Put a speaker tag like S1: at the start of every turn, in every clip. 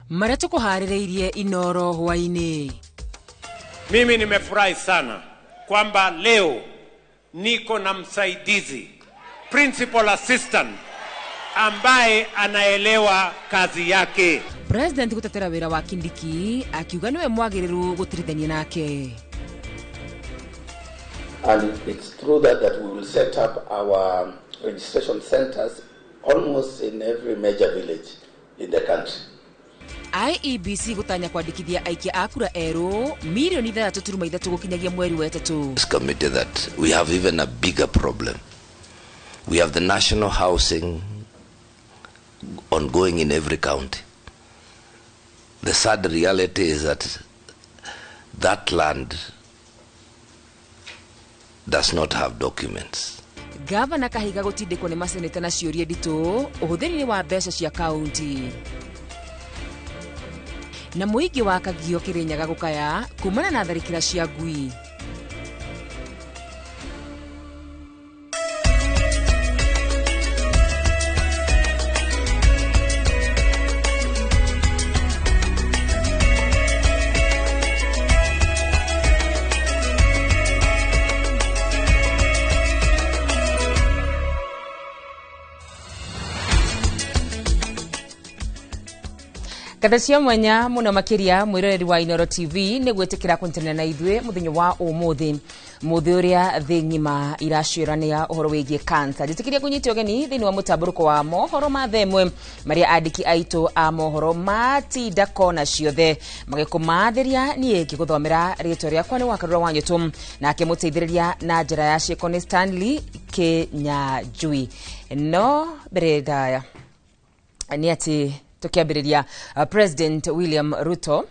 S1: Marĩa tũkũharĩrĩirie Inoro hwainĩ.
S2: Mimi nimefurahi sana kwamba leo niko na msaidizi, principal assistant, ambaye anaelewa kazi yake.
S1: President gũtetera wĩra wa Kindiki akiuga nĩwe mwagĩrĩru gũtirithania nake.
S3: And it's through that that we will set up our registration centers almost in every major village in the country.
S1: IEBC gũtanya kwandĩkithia aikia a kura erũ 3.3 mirioni gũkinyagia mweri wa ĩtatũ.
S4: This committee that we have even a bigger problem. We have the national housing ongoing in every county. The sad reality is that that land does not have documents.
S1: Gavana Kahiga gũtindĩkwo nĩ maseneta na ciũria nditũ ũhũthĩri-inĩ wa mbeca cia kaunti. Na mũingĩ wa Kagio Kĩrĩnyaga gũkaya kumana na tharĩkĩra cia ngui. Ngatho cia mwanya muno makiria mwiroreri wa Inoro TV nĩ gwĩtĩkĩra kũnyitanĩra na ithuĩ mũthenya wa ũmũthĩ, mũthĩ ũrĩa thĩ ng'ima iraciũrania ũhoro wĩgiĩ cancer. Njĩtĩkĩria kũnyita ũgeni thĩinĩ wa mũtambũrũko wa mohoro ma thaa ĩmwe marĩa andĩki aitũ a mohoro matinda kona ciothe magĩkũmathĩria. Niĩ ngĩgũthomera, rĩtwa rĩakwa nĩ Wakarura wa Nyũtũ, nake mũteithĩrĩria na njĩra ya ciĩko nĩ Stanley Kĩnyanjui. No mbere ndaya nĩ atĩ tukiambĩrĩria, President William Ruto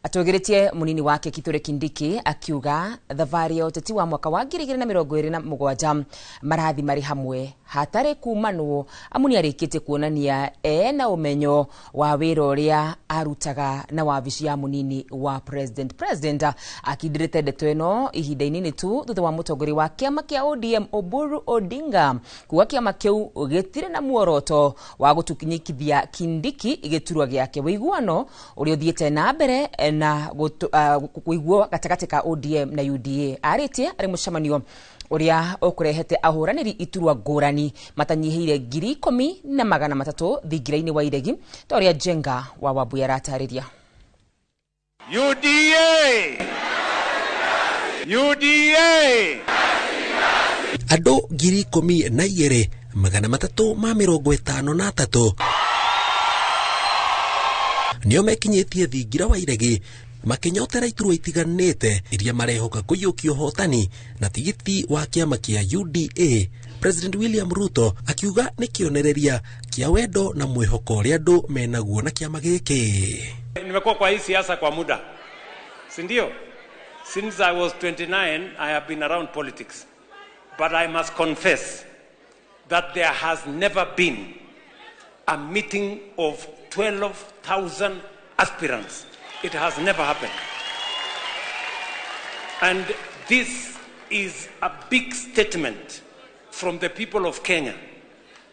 S1: atũgĩrĩtie mũnini wake Kithure Kindiki akiuga thabarĩ ya ũteti wa mwaka wa 2027 marathi marĩ hamwe hatarĩ kumanwo, amu nĩ arĩkĩtie kuonania ena ũmenyo wa wĩra ũrĩa arutaga na wabici ya mũnini wa president. President akindĩrĩte ndeto ĩno ihinda inini tu thutha wa mũtongoria wa kĩama kĩa ODM Oburu Odinga kuga kĩama kĩu gĩtirĩ na muoroto wa gũtunyikithia Kindiki gĩturwa gĩake. Ũiguano ũrĩa ũthiĩte na mbere na kũiguo gatagatĩ ka ODM na UDA arĩtie arĩ mũcemanio ũrĩa ũkũrehete ahũranĩri iturwa ngũrani matanyihĩire 10,300 thingira-inĩ wa Iregi, ta ũrĩa Njenga wa Wambui aratarĩria.
S2: UDA! UDA!
S5: Andũ 12,353 nĩo mekinyĩtie thingira wa Iregi makĩnyotera iturwa itiganĩte iria marehoka kũiyũkia ũhotani na tigiti wa kĩama kĩa UDA. President William Ruto akiuga nĩ kĩonereria kĩa wendo na mwĩhoko ũrĩa andũ menaguo na kĩama gĩkĩ.
S2: Nimekuwa kwa hii siasa kwa muda, si ndio? Since I was 29, I have been around politics. But I must confess that there has never been a meeting of 12,000 aspirants. It has never happened. And this is a big statement from the people of Kenya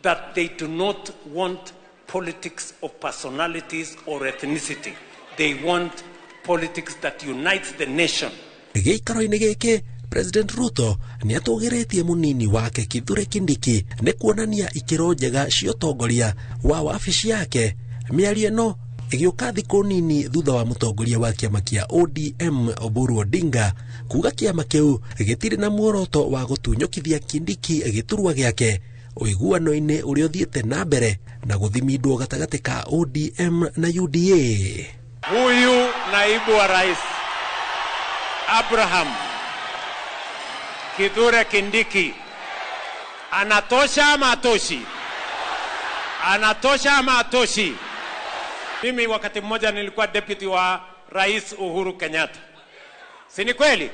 S2: that they do not want politics of personalities or ethnicity. They want politics that unites the nation.
S5: Gĩikaro-inĩ gĩkĩ, President Ruto nĩ atũgĩrĩtie mũnini wake Kithure Kindiki nĩ kuonania ikĩro njega cia ũtongoria wa wabici yake. Mĩario ĩno ĩgĩũka thikũ nini thutha wa mũtongoria wa kĩama kĩa ODM Oburu Odinga kuga kĩama kĩu gĩtirĩ na muoroto wa gũtunyũkithia Kindiki gĩturwa gĩake, ũiguano-inĩ ũrĩa ũthiĩte na mbere na gũthimindwo gatagatĩ ka ODM na UDA.
S2: Huyu naibu wa rais Abraham Kithure Kindiki anatosha ama atoshi? Anatosha ama atoshi? Mimi wakati mmoja nilikuwa deputy wa Rais Uhuru Kenyatta, si ni kweli?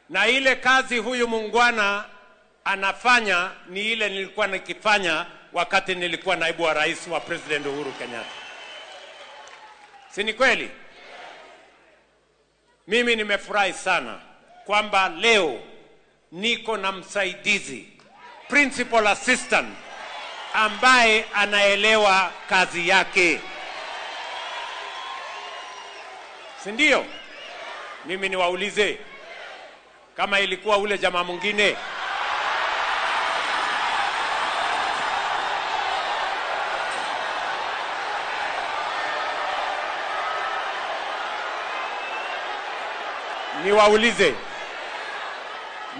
S2: Na ile kazi huyu muungwana anafanya ni ile nilikuwa nikifanya wakati nilikuwa naibu wa rais wa President Uhuru Kenyatta, si ni kweli? Mimi nimefurahi sana kwamba leo niko na msaidizi, principal assistant, ambaye anaelewa kazi yake. Si ndio? Mimi niwaulize, kama ilikuwa ule jamaa mwingine,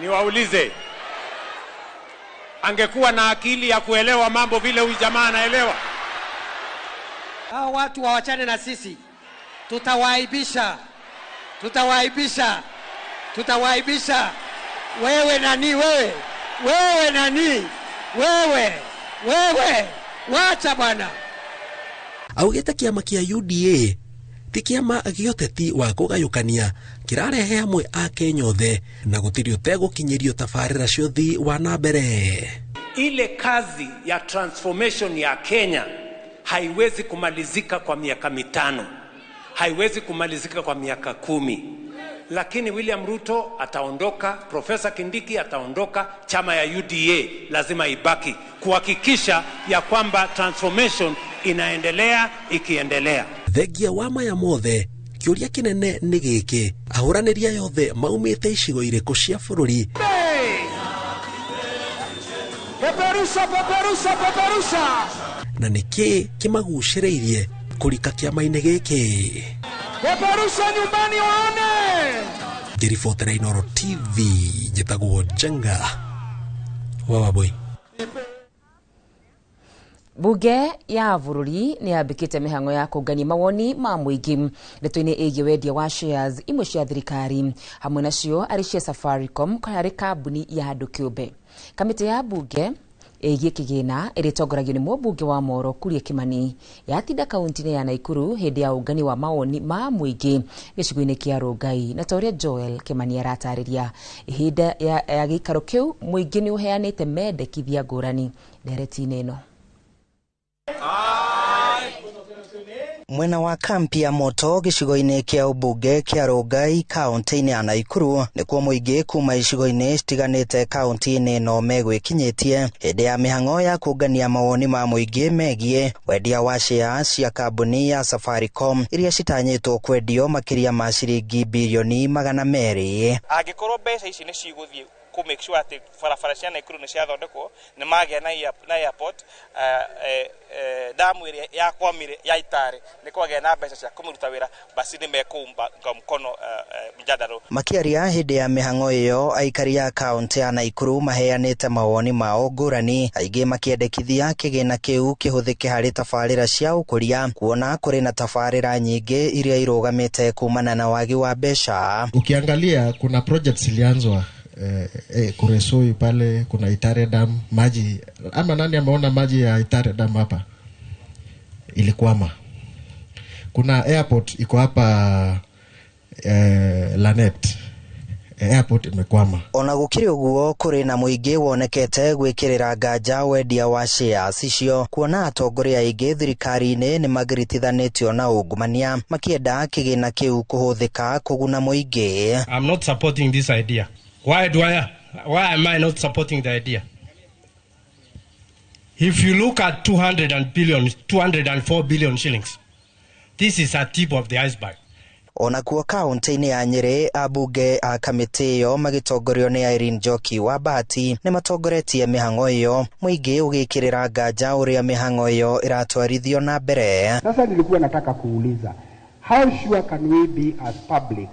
S2: niwaulize, angekuwa na akili ya kuelewa mambo vile huyu jamaa anaelewa?
S6: Hao watu wawachane na sisi, tutawaibisha, tutawaibisha, tutawaibisha. Wewe nani wewe? Wewe nani? Wewe, wewe, wacha bwana.
S5: Augite kiama kia UDA ti kiama gĩa ũteti wa kũgayũkania kĩrarehe hamwe a Kenya othe na gũtirĩ ũtegũkinyĩrio tabarĩra cia ũthii wa na mbere.
S2: Ile kazi ya transformation ya Kenya haiwezi kumalizika kwa miaka 5, haiwezi kumalizika kwa miaka 10. Lakini William Ruto ataondoka, Profesa Kindiki ataondoka, chama ya UDA lazima ibaki kuhakikisha ya kwamba transformation inaendelea ikiendelea.
S5: Thengia wa maya mothe, kĩũria kĩnene nĩ gĩkĩ, ahũranĩria yothe maumĩte icigo irĩkũ cia bũrũri?
S6: Peperusha, peperusha, peperusha.
S5: Na nĩkĩ kĩmagucĩrĩirie kũrika kĩama-inĩ gĩkĩ?
S6: Peperusha nyumbani waone.
S5: Ngĩribotera Inooro TV, njĩtagwo Njenga wa Wambui.
S1: Bunge ya bũrũri nĩ yambĩkĩte mĩhang'o ya kũngania mawoni ma mũingĩ ndeto-inĩ ĩgiĩ wendia wa shares imwe cia thirikari, hamwe nacio arĩ cia Safaricom kana arĩ kambuni ya andũ kĩũmbe. Kamĩtĩ ya bunge ĩgiĩ kĩgĩna ĩrĩa ĩtongoragio nĩ mũmbunge wa Moro Kuria Kimani yatinda kaunti-inĩ ya Naikuru hĩndĩ ya ũngani wa mawoni ma mũingĩ gĩcigo-inĩ kĩa Rongai, na ta ũrĩa Joel Kimani aratarĩria, ihinda ya gĩikaro kĩu mũingĩ nĩ ũheanĩte mendekithia ngũrani ndereti-inĩ ĩno.
S7: Mwena wa kampi ya moto gĩcigo-inĩ kĩa ũmbunge kĩa Rongai kaunti-inĩ ya Naikuru nĩkuo mũingĩ kuma icigo-inĩ citiganĩte kaunti-inĩ ĩno megwĩkinyĩtie hĩndĩ ya mĩhang'o ya kũngania mawoni ma mũingĩ megiĩ wendia wa shares cia kambuni ya Safaricom iria citanyĩtwo kwendio makĩria ma ciringi birioni 200.
S8: Angĩkorwo mbeca ici nĩ cigũthiĩ ku make sure ati barabara cia Naikuru nĩ ciathondekwo, nĩ magĩa na airport, damu ĩrĩa yakwamire ya Itare nĩ kwagĩa na mbeca cia kũmĩruta wĩra, basi nĩ mekũunga mkono mjadala.
S7: Makĩaria hĩndĩ ya mĩhang'o ĩyo, aikari a kaunti ya Naikuru maheanĩte mawoni mao ngũrani, aingĩ makĩendekithia kĩgĩna kĩu kĩhũthĩke harĩ tabarĩra cia ũkũria, kuona kũrĩ na tabarĩra nyingĩ iria irũgamĩte kumana na wagi wa mbeca.
S9: Ukiangalia kuna projects ilianzwa Kuresoi pale, kuna Itare Dam, maji ama nani ameona maji ya Itare Dam hapa ilikwama. Kuna airport iko hapa Lanet, airport imekwama.
S7: Ona gũkĩrĩ ũguo, kũrĩ na mũingĩ wonekete gwĩkĩrĩra nganja wendia wa shares icio, kuona atongoria aingĩ thirikari-inĩ nĩ magiritithanĩtio na ungumania makĩenda kĩgĩna kĩu kũhũthĩka kũguna mũingĩ.
S10: I'm not supporting this idea. Why am I not supporting the idea? If you look at 204 billion shillings, this is a tip of the iceberg.
S7: Ona kuo kaunti-inĩ ya Nyĩrĩ, ambunge a kamĩtĩ ĩyo magĩtongorio nĩ Irene Njoki wa Bahati nĩ matongoretie mĩhang'o ĩyo, mũingĩ ũgĩkĩrĩra nganja ũrĩa mĩhang'o ĩyo ĩratwarithio na mbere.
S11: Sasa nilikuwa nataka kuuliza, how sure can we be as public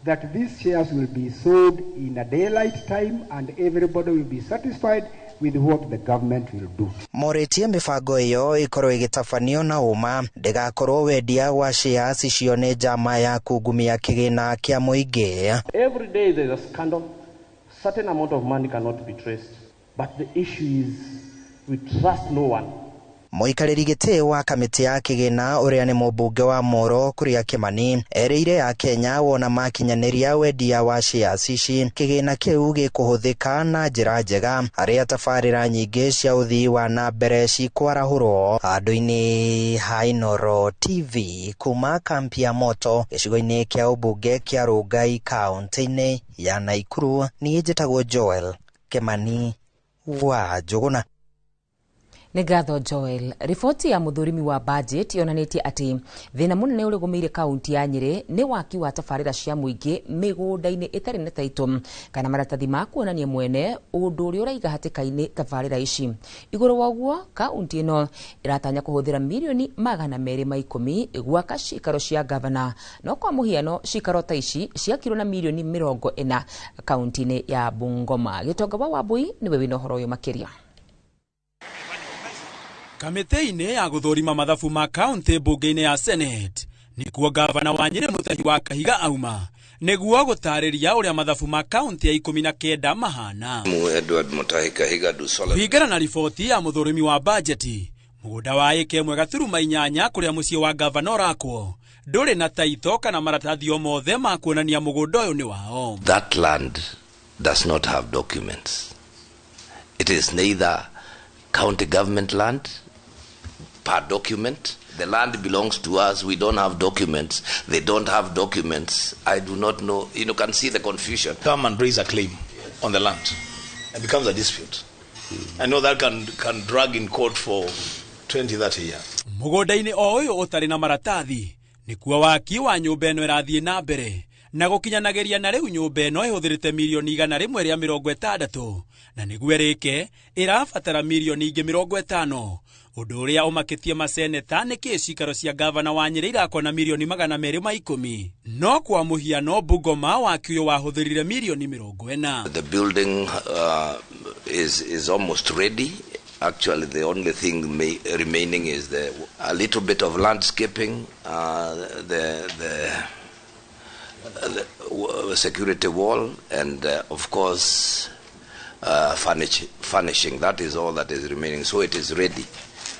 S11: that these shares will be sold in a daylight time and everybody will be satisfied with what the government will do?
S7: Morĩtie mĩbango ĩyo ĩkorwo ĩgĩtabanio na ũma, ndĩgakorwo wendia wa shares icio nĩ njama ya kungumia kĩgĩna kĩa mũingĩ.
S12: Every day there is a scandal. Certain amount of money cannot be traced. But the issue is we trust no one.
S7: Mũikarĩri gĩtĩ wa kamĩtĩ ya kĩgĩna ũrĩa nĩ mũmbunge wa Moro Kuria Kimani erĩire ya Kenya wona makinyanĩria wendia wa shares ici, kĩgĩna kĩu gĩkũhũthĩka na njĩra njega harĩa tabarĩra nyingĩ cia ũthii wa na mbere cikwarahũrwo. Handũ-inĩ ha Inooro TV kuma kampi ya moto gĩcigo-inĩ kĩa ũmbunge kĩa Rongai kaunti-inĩ ya Naikuru, niĩ njĩtagwo Joel Kimani wa Njũgũna.
S1: Nĩ ngatho Joel. Riboti ya mũthũrimi wa budget yonanĩtie atĩ thĩna mũnene ũrĩa ũgũmĩire kaunti ya Nyĩrĩ nĩ waki wa tabarĩra cia mũingĩ mĩgũnda-inĩ ĩtarĩ na taitũ kana maratathi ma kuonania mwene, ũndũ ũrĩa ũraiga hatĩka-inĩ tabarĩra ici. Igũrũ wa ũguo, kaunti ĩno ĩratanya kũhũthĩra mirioni 210 gwaka cikaro cia gavana, no kwa mũhiano cikaro ta ici ciakirwo na mirioni 40 kaunti-inĩ ya Bungoma. Gĩtonga wa Wambui nĩwe wĩna ũhoro ũyũ makĩria.
S13: Kamĩtĩ-inĩ ya gũthũrima mathabu ma kaunti mbunge-inĩ ya Senate nĩkuo gavana wa Nyĩrĩ Mutahi wa Kahiga auma nĩguo gũtarĩria ũrĩa mathabu ma kaunti ya 19 mahana.
S4: Edward Mutahi Kahiga do solemnly.
S13: Kũringana na riboti ya mũthũrimi wa bajeti, mũgũnda wa ĩka 1.8 kũrĩa mũciĩ wa gavana ũrakwo ndũrĩ na taito kana maratathi o mothe ma kuonania mũgũnda ũyũ nĩ wao.
S4: That land does not have documents. It is neither county government land per document. The land belongs to us. We don't have documents. They don't have documents. I do not know. You can see the confusion.
S14: Come and raise a claim on the land. It becomes a dispute. I know that can drag in court for 20, 30 years.
S13: Mũgũnda-inĩ o ũyũ ũtarĩ na maratathi nĩkuo waki wa nyũmba ĩno ĩrathiĩ na mbere na gũkinyanagĩria na rĩu nyũmba ĩno ĩhũthĩrĩte mirioni 160 na nĩguo ĩrĩke ĩrabatara mirioni ingĩ 50, ũndũ ũrĩa ũmakĩtie maseneta nĩkĩ cikaro cia gavana wa Nyĩrĩ irakwo na mirioni 210, no kwa mũhiano Bungoma waki ũyũ wahũthĩrire mirioni 40.
S4: The building is almost ready. Actually, the only thing remaining is a little bit of landscaping, the security wall, and of course furnishing. That is all that is remaining, so it is ready.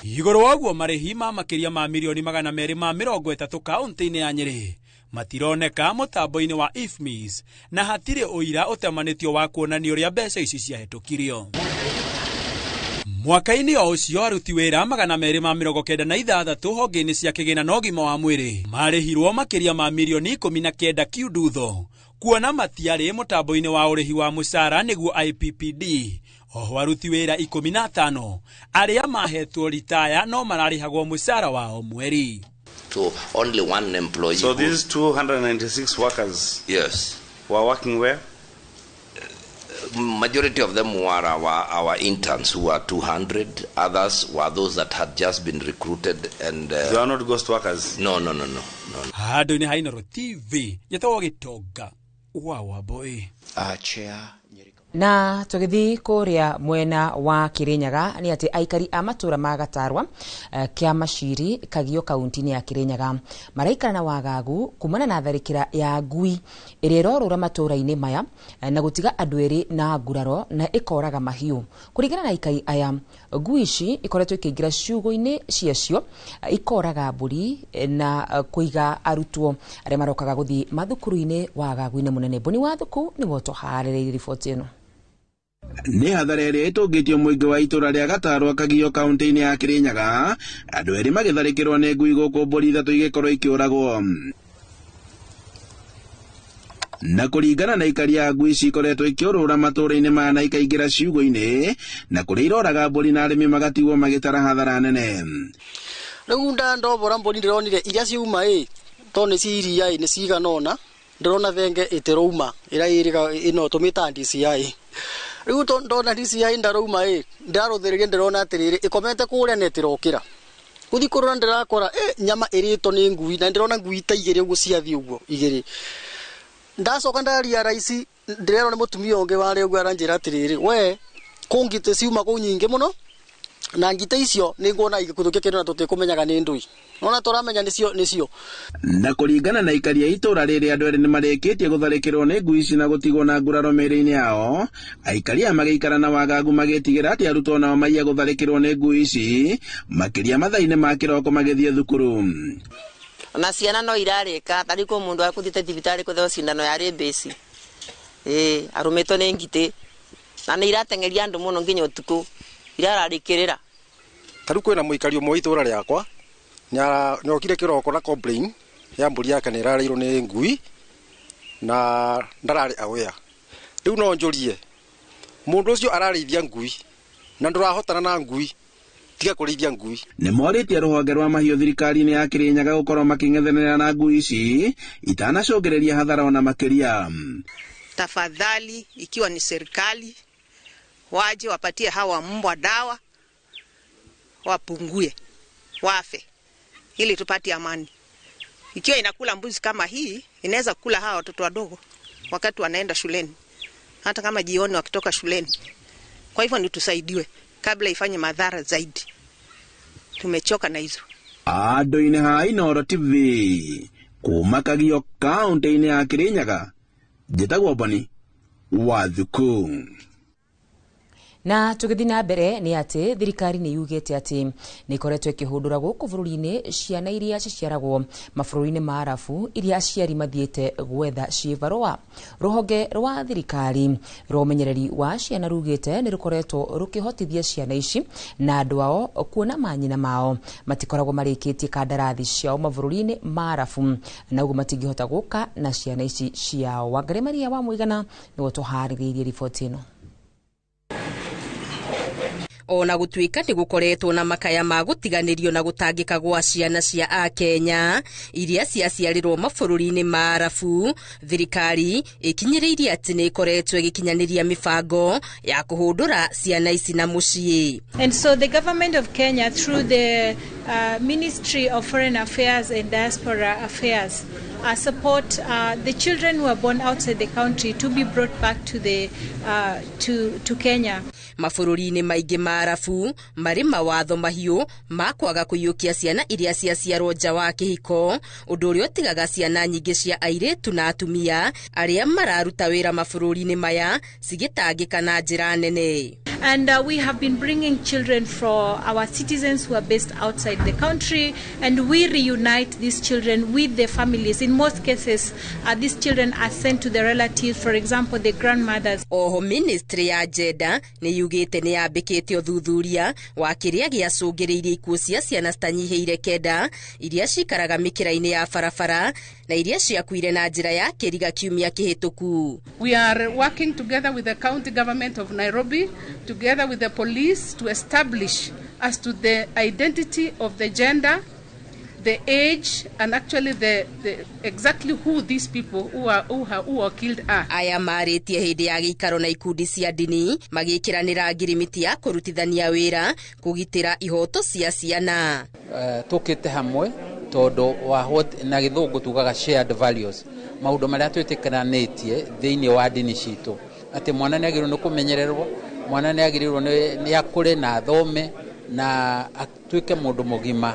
S13: Igũrũ wa ũguo marĩhi ma makĩria ma mirioni 230 kaunti-inĩ ya Nyĩrĩ matironeka mũtambo-inĩ wa IFMIS na hatirĩ ũira ũtemanĩtio wa kuonania ũrĩa mbeca ici ciahĩtũkirio. Mwaka-inĩ o ũcio aruti wĩra 296 honge-inĩ cia kĩgĩna na ũgima wa mwĩrĩ marĩhirwo makĩria ma mirioni 19 kiundutho kuona matiarĩ mũtambo-inĩ wa ũrĩhi wa mũcara nĩguo IPPD. Oho aruti wĩra 15 arĩa mahetwo ritaya no mararĩhagwo mũcara wao mweri.
S4: So only one employee.
S8: So these 296 workers,
S4: yes,
S8: were working where?
S4: Majority of them were our interns who were 200. Others were those that had just been recruited and
S8: they are not ghost workers.
S4: No.
S13: Handũ-inĩ ha Inooro TV njĩtagwo Gĩtonga wa Wambui.
S7: Chair.
S1: Na tũgĩthiĩ kũrĩa mwena wa Kirinyaga nĩ atĩ aikari a matũra ma Gatarwa kĩa Maciri Kagio kaunti-inĩ ya Kirinyaga maraikara na wagagu kumana na tharĩkĩra ya ngui ĩrĩa ĩrorũra matũra-inĩ maya na gũtiga andũ erĩ na nguraro na ĩkoraga mahiũ. Kũringana na aikari aya, ngui ici ikoretwo ikĩingĩra ciugũ-inĩ ciacio ikoraga mbũri na kũiga arutwo arĩa marokaga gũthiĩ mathukuru-inĩ wagagu-inĩ mũnene. Mbũni wa Thuku nĩwe ũtũharĩrĩirie riboti ĩno.
S15: Nĩ hathara ĩrĩa ĩtũngĩtio mũingĩ wa itũra rĩa Gatarwa Kagio kaunti-inĩ ya Kirinyaga, andũ erĩ magĩtharĩkĩrwo nĩ ngui gũkũ mbũri ithatũ igĩkorwo ikĩũragwo. Na kũringana na aikari a ngui cikoretwo ikĩũrũra matũra-inĩ maya na ikaingĩra ciugũ-inĩ na kũrĩa iroraga mbũri na arĩmi magatigwo magĩtara hathara nene.
S16: Rĩu ndobora mbũri ndĩronire iria ciuma ĩ tondũ nĩ cia iria ĩ nĩ cigana ũna, ndĩrona thenge ĩtĩrauma ĩrĩa ĩrĩga ĩno tũmĩtaga DCI. Rĩu ndona DCI ndarauma ĩ ndarũthĩrĩria ndĩrona atĩrĩrĩ ĩkomete kũrĩa na ĩtĩrokĩra. Gũthiĩ kũrora ndĩrakora nyama ĩrĩtwo nĩ ngui na ndĩrona ngui ta igĩrĩ ũguo ciathiĩ ũguo igĩrĩ. Ndacoka ndaria raici ndĩrerwo nĩ mũtumia ũngĩ warĩ ũguo aranjĩra atĩrĩrĩ we kũ ngitĩ ciuma kũu nyingĩ mũno na ngitĩ icio nĩ nguona igĩkuthũkia kĩndũ na tũtikũmenyaga nĩ ndũi. Nona tũramenya nĩcio nĩcio.
S15: Na kũringana na aikari a itũra rĩrĩ andũ erĩ nĩmarĩkĩtie gũtharĩkĩrwo nĩ ngui ici na gũtigwo na nguraro mĩĩrĩ-inĩ yao. Aikari aya magĩikara na wagagu magĩtigĩra atĩ arutwo nao maiya gũtharĩkĩrwo nĩ ngui ici makĩria mathaa-inĩ ma kĩroko magĩthiĩ thukuru.
S17: Ona ciana no irarĩka tarĩ kũ mũndũ akũthiĩte thibitarĩ kũtheo cindano ya rabies. Arũmĩtwo nĩ ngitĩ na nĩ irateng'eria andũ mũno nginya ũtukũ irararĩkĩrĩra.
S18: Tarĩu kwĩna mũikari ũmwe wa itũra rĩakwa nĩokire kĩroko na complain ya mbũri yake nĩ ĩrarĩirwo nĩ ngui na ndararĩ aware. Rĩu no njũrie mũndũ ũcio ararĩithia ngui na ndũrahotana na ngui, Tiga kũrĩithia ngui.
S15: Nĩ morĩtie rũhonge rwa mahiũ thirikari-inĩ ya Kirinyaga gũkorwo makĩng'ethanĩra na ngui ici itanacũngĩrĩria hathara ona makĩria.
S19: Tafadhali, ikiwa ni serikali, waje wapatie hawa mbwa dawa, wapungue, wafe, ili tupate amani. Ikiwa inakula mbuzi kama hii, inaweza kula hawa watoto wadogo wakati wanaenda shuleni, hata kama jioni wakitoka shuleni. Kwa hivyo ni tusaidiwe kabla ifanye madhara zaidi. Tumechoka na hizo.
S15: Andũ-inĩ ha Inooro TV kuma Kagio kaunti-inĩ ya Kirinyaga, njĩtagwo Boni Wathuku.
S1: Na tũgĩthiĩ na mbere nĩ atĩ thirikari nĩ yugĩte atĩ nĩ ĩkoretwo ĩkĩhũndũra gũkũ bũrũri-inĩ ciana iria ciciaragwo mabũrũri-inĩ ma Arabu iria aciari mathiĩte gwetha ciĩbarũa. Rũhonge rwa thirikari rwa ũmenyereri wa ciana rugĩte nĩ rũkoretwo rũkĩhotithia ciana ici na andũ ao kuona manyina mao matikoragwo marĩkĩtie kandarathi ciao mabũrũri-inĩ ma Arabu na ũguo matingĩhota gũka na ciana ici ciao. Wangari Maria wa Mũigana nĩwe ũtũharĩrĩirie riboti ĩno.
S20: Ona gũtuĩka nĩ gũkoretwo na makaya ma gũtiganĩrio na gũtangĩka gwa ciana cia Akenya iria ciaciarĩrwo mabũrũri-inĩ ma Arabu, thirikari ĩkinyĩrĩirie atĩ nĩ ĩkoretwo ĩgĩkinyanĩria mĩbango ya kũhũndũra ciana ici na mũciĩ.
S21: And so the government of Kenya through the Ministry of Foreign Affairs and Diaspora Affairs support the children who are born outside the country to be brought back to the to Kenya.
S20: Mabũrũri-inĩ maingĩ ma Arabu marĩ mawatho mahiũ ma kwaga kũiyũkia ciana iria ciaciarwo nja wa kĩhiko, ũndũ ũrĩa ũtigaga ciana nyingĩ cia airĩtu na atumia arĩa mararuta wĩra mabũrũri-inĩ maya cigĩtangĩka na njĩra nene.
S21: And we have been bringing children for our citizens who are based outside the country, and we reunite these children with their families. In most cases, these children are sent to their relatives, for example, the grandmothers.
S20: Oho ministry ya Jenda nĩ yugĩte nĩ yambĩkĩte ũthuthuria wa kĩrĩa gĩacũngĩrĩirie ikuũ cia ciana citanyihĩire 9 iria cikaraga mĩkĩra-inĩ ya barabara na iria ciakuire na njĩra ya kĩriga kiumia kĩhĩtũku.
S22: We are working together with the county government of Nairobi, together with the police, to establish as to the identity of the gender, the age, and actually the exactly who these people who are killed are.
S20: Aya marĩtie hĩndĩ ya gĩikaro na ikundi cia ndini magĩkĩranĩra ngirimiti ya kũrutithania wĩra kũgitĩra ihoto cia ciana.
S23: Tũkĩte hamwe tondũ wa what na gĩthũngũ tugaga shared values, maũndũ marĩa twĩtĩkĩranĩtie thĩinĩ wa ndini citũ, atĩ mwana nĩ agĩrĩirwo nĩ kũmenyererwo, mwana nĩ agĩrĩirwo nĩ akũre na athome na atuĩke mũndũ mũgima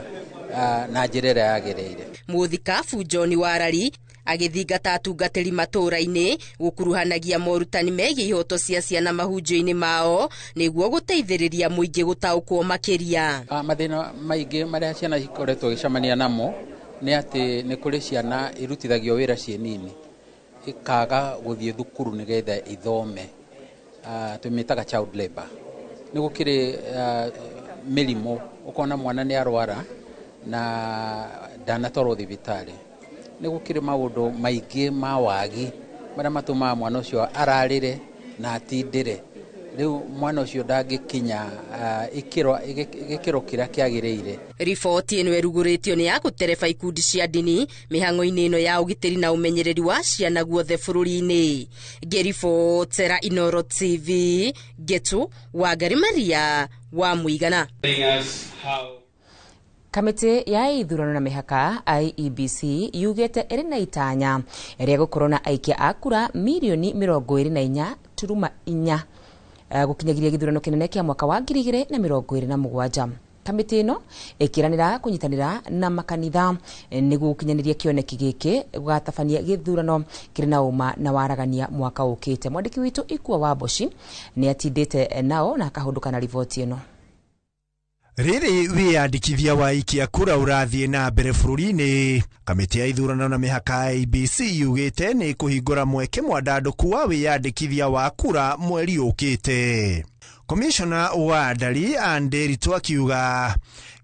S23: na njĩra ĩrĩa yagĩrĩire.
S20: Mũthikabu John Warari agĩthingata atungatĩri matũũra-inĩ gũkuruhanagia morutani megiĩ ihoto cia ciana mahunjio-inĩ mao nĩguo gũteithĩrĩria mũingĩ gũtaũkwo makĩria.
S23: Mathĩna maingĩ marĩa ciana ikoretwo igĩcemania namo nĩ atĩ nĩ kũrĩ ciana irutithagio wĩra ciĩ nini ikaga gũthiĩ thukuru nĩgetha ithome, tũmĩtaga child labor. Nĩ gũkĩrĩ mĩrimũ, ũkona mwana nĩ arwara na ndanatwarwo thibitarĩ. Nĩ gũkĩrĩ maũndũ maingĩ ma wagi marĩa matũmaga mwana ũcio ararĩre na atindĩre. Rĩu mwana ũcio ndangĩkinya gĩkĩro kĩrĩa kĩagĩrĩire.
S20: Riboti ĩno ĩrugũrĩtio nĩ ya gũtereba ikundi cia ndini mĩhang'o-inĩ ĩno ya ũgitĩri na ũmenyereri wa ciana guothe bũrũri-inĩ. Ngĩribotera Inooro TV, Ngetu Wangari Maria wa Mũigana.
S1: Kamĩtĩ ya ithurano na mĩhaka IEBC yugĩte ĩrĩ na itanya rĩa gũkorwo na aikia a kura mirioni 24.4 gũkinyagiria gĩthurano kĩnene kĩa mwaka wa 2027. Kamĩtĩ ĩno ĩkĩranĩra kũnyitanĩra na makanitha nĩguo gũkinyanĩria kĩoneki gĩkĩ gũgatabania gĩthurano kĩrĩ na ũma na waragania mwaka ũkĩte. Mwandĩki witũ Ikua wa Mboci nĩ atindĩte nao na akahũndũka na riboti ĩno.
S24: Rĩrĩ wĩyandĩkithia wa aikia kura ũrathiĩ na mbere bũrũri-inĩ. Kamĩtĩ ya ithurano na mĩhaka IEBC yugĩte nĩ kũhingũra mweke mwandandũku wa wĩyandĩkithia wa kura mweri ũkĩte. Komishona wa ndari Ann Nderitu akiuga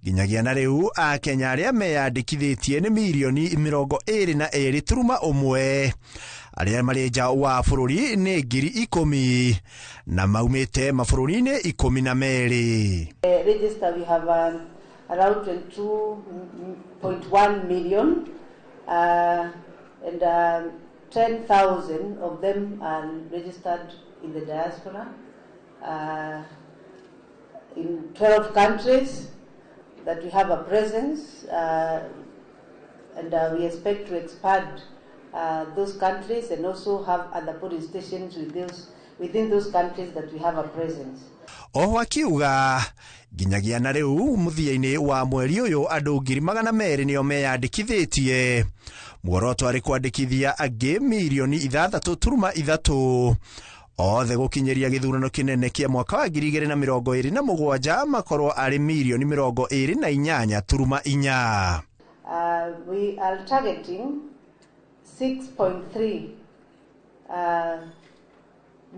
S24: nginyagia na rĩu akenya arĩa meyandĩkithĩtie nĩ mirioni 22.1, arĩa marĩ nja wa bũrũri nĩ 10,000 na maumĩte mabũrũri-inĩ 12.
S2: Register we have around 22.1 million and 10,000 of them are registered in the diaspora in 12 countries that we have a presence, and we expect to expand those countries and also have other police stations within those countries that we have a presence.
S24: Oho akiuga nginyagia na rĩu mũthia-inĩ wa mweri ũyũ andũ 200,000 nĩo meyandĩkithĩtie. Muoroto arĩ kwandĩkithia angĩ mirioni 6.3 othe gũkinyĩria gĩthurano kĩnene kĩa mwaka wa 2027 makorwo arĩ mirioni 28.4.
S2: We are targeting 6.3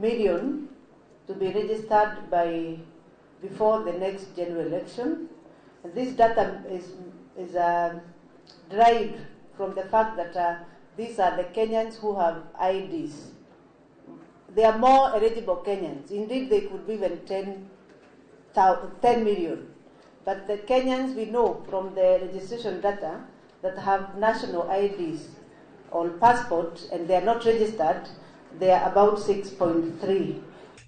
S2: million to be registered by before the next general election. And this data is derived from the fact that these are the Kenyans who have IDs. There are more eligible Kenyans. Indeed, they could be even 10 million. But the Kenyans we know from the registration data that have national IDs or passport and they are not registered, they are about 6.3.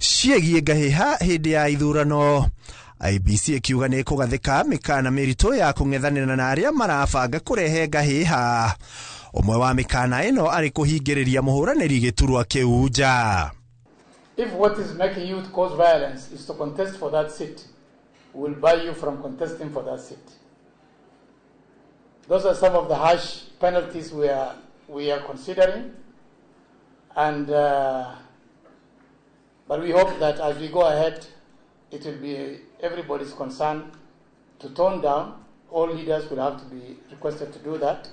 S24: Ciĩgiĩ ngahĩha hĩndĩ ya ithurano, IEBC ĩkiuga nĩ ĩkũgathĩka mĩkana mĩritũ ya kũng'ethanĩra na arĩa marabanga kũrehe ngahĩha. Ũmwe wa mĩkana ĩno arĩ kũhingĩrĩria mũhũranĩri gĩturwa kĩu nja.
S3: If what is making you cause violence is to contest for that seat, we will bar you from contesting for that seat. Those are some of the harsh penalties we are considering, and but we hope that as we go ahead, it will be everybody's concern to tone down. All leaders will have to be requested to do that.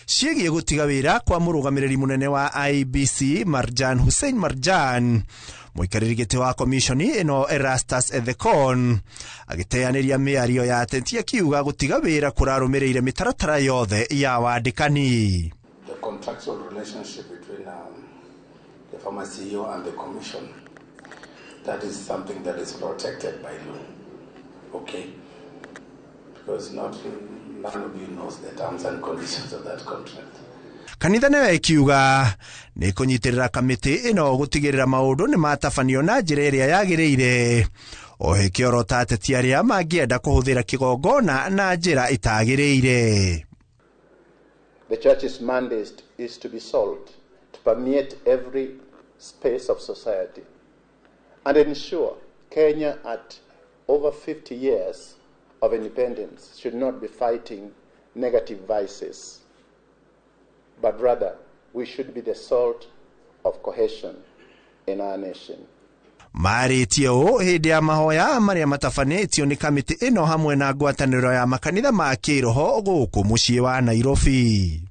S24: Ciĩgiĩ gũtiga wĩra kwa mũrũgamĩrĩri mũnene wa IEBC Marjan Hussein Marjan, mũikarĩri gĩtĩ wa komishoni ĩno Erastus Ethekon agĩteanĩria mĩario ya ateti akiuga gũtiga wĩra kũrarũmĩrĩire mĩtaratara yothe ya wandĩkani.
S5: The contractual relationship between the former CEO and the commission, that is something that is protected by law, okay? Because none of you knows the terms and conditions of that contract.
S24: Kanitha nayo ĩkiuga nĩ kũnyitĩrĩra kamĩtĩ ĩno gũtigĩrĩra maũndũ nĩ matabanio na njĩra ĩrĩa yagĩrĩire, o ĩkĩorota ateti arĩa mangĩenda kũhũthĩra kĩgongona na njĩra ĩtagĩrĩire.
S6: The church's mandate is to be salt, to permeate every space of society and ensure Kenya at over 50 years of independence should not be fighting negative vices, but rather we should be the salt of cohesion in our nation.
S24: Marĩtie ũũ hĩndĩ ya mahoya marĩa matabanĩtio nĩ kamĩtĩ ĩno hamwe na ngwatanĩro ya makanitha ma kĩroho gũkũ mũciĩ wa Nairobi.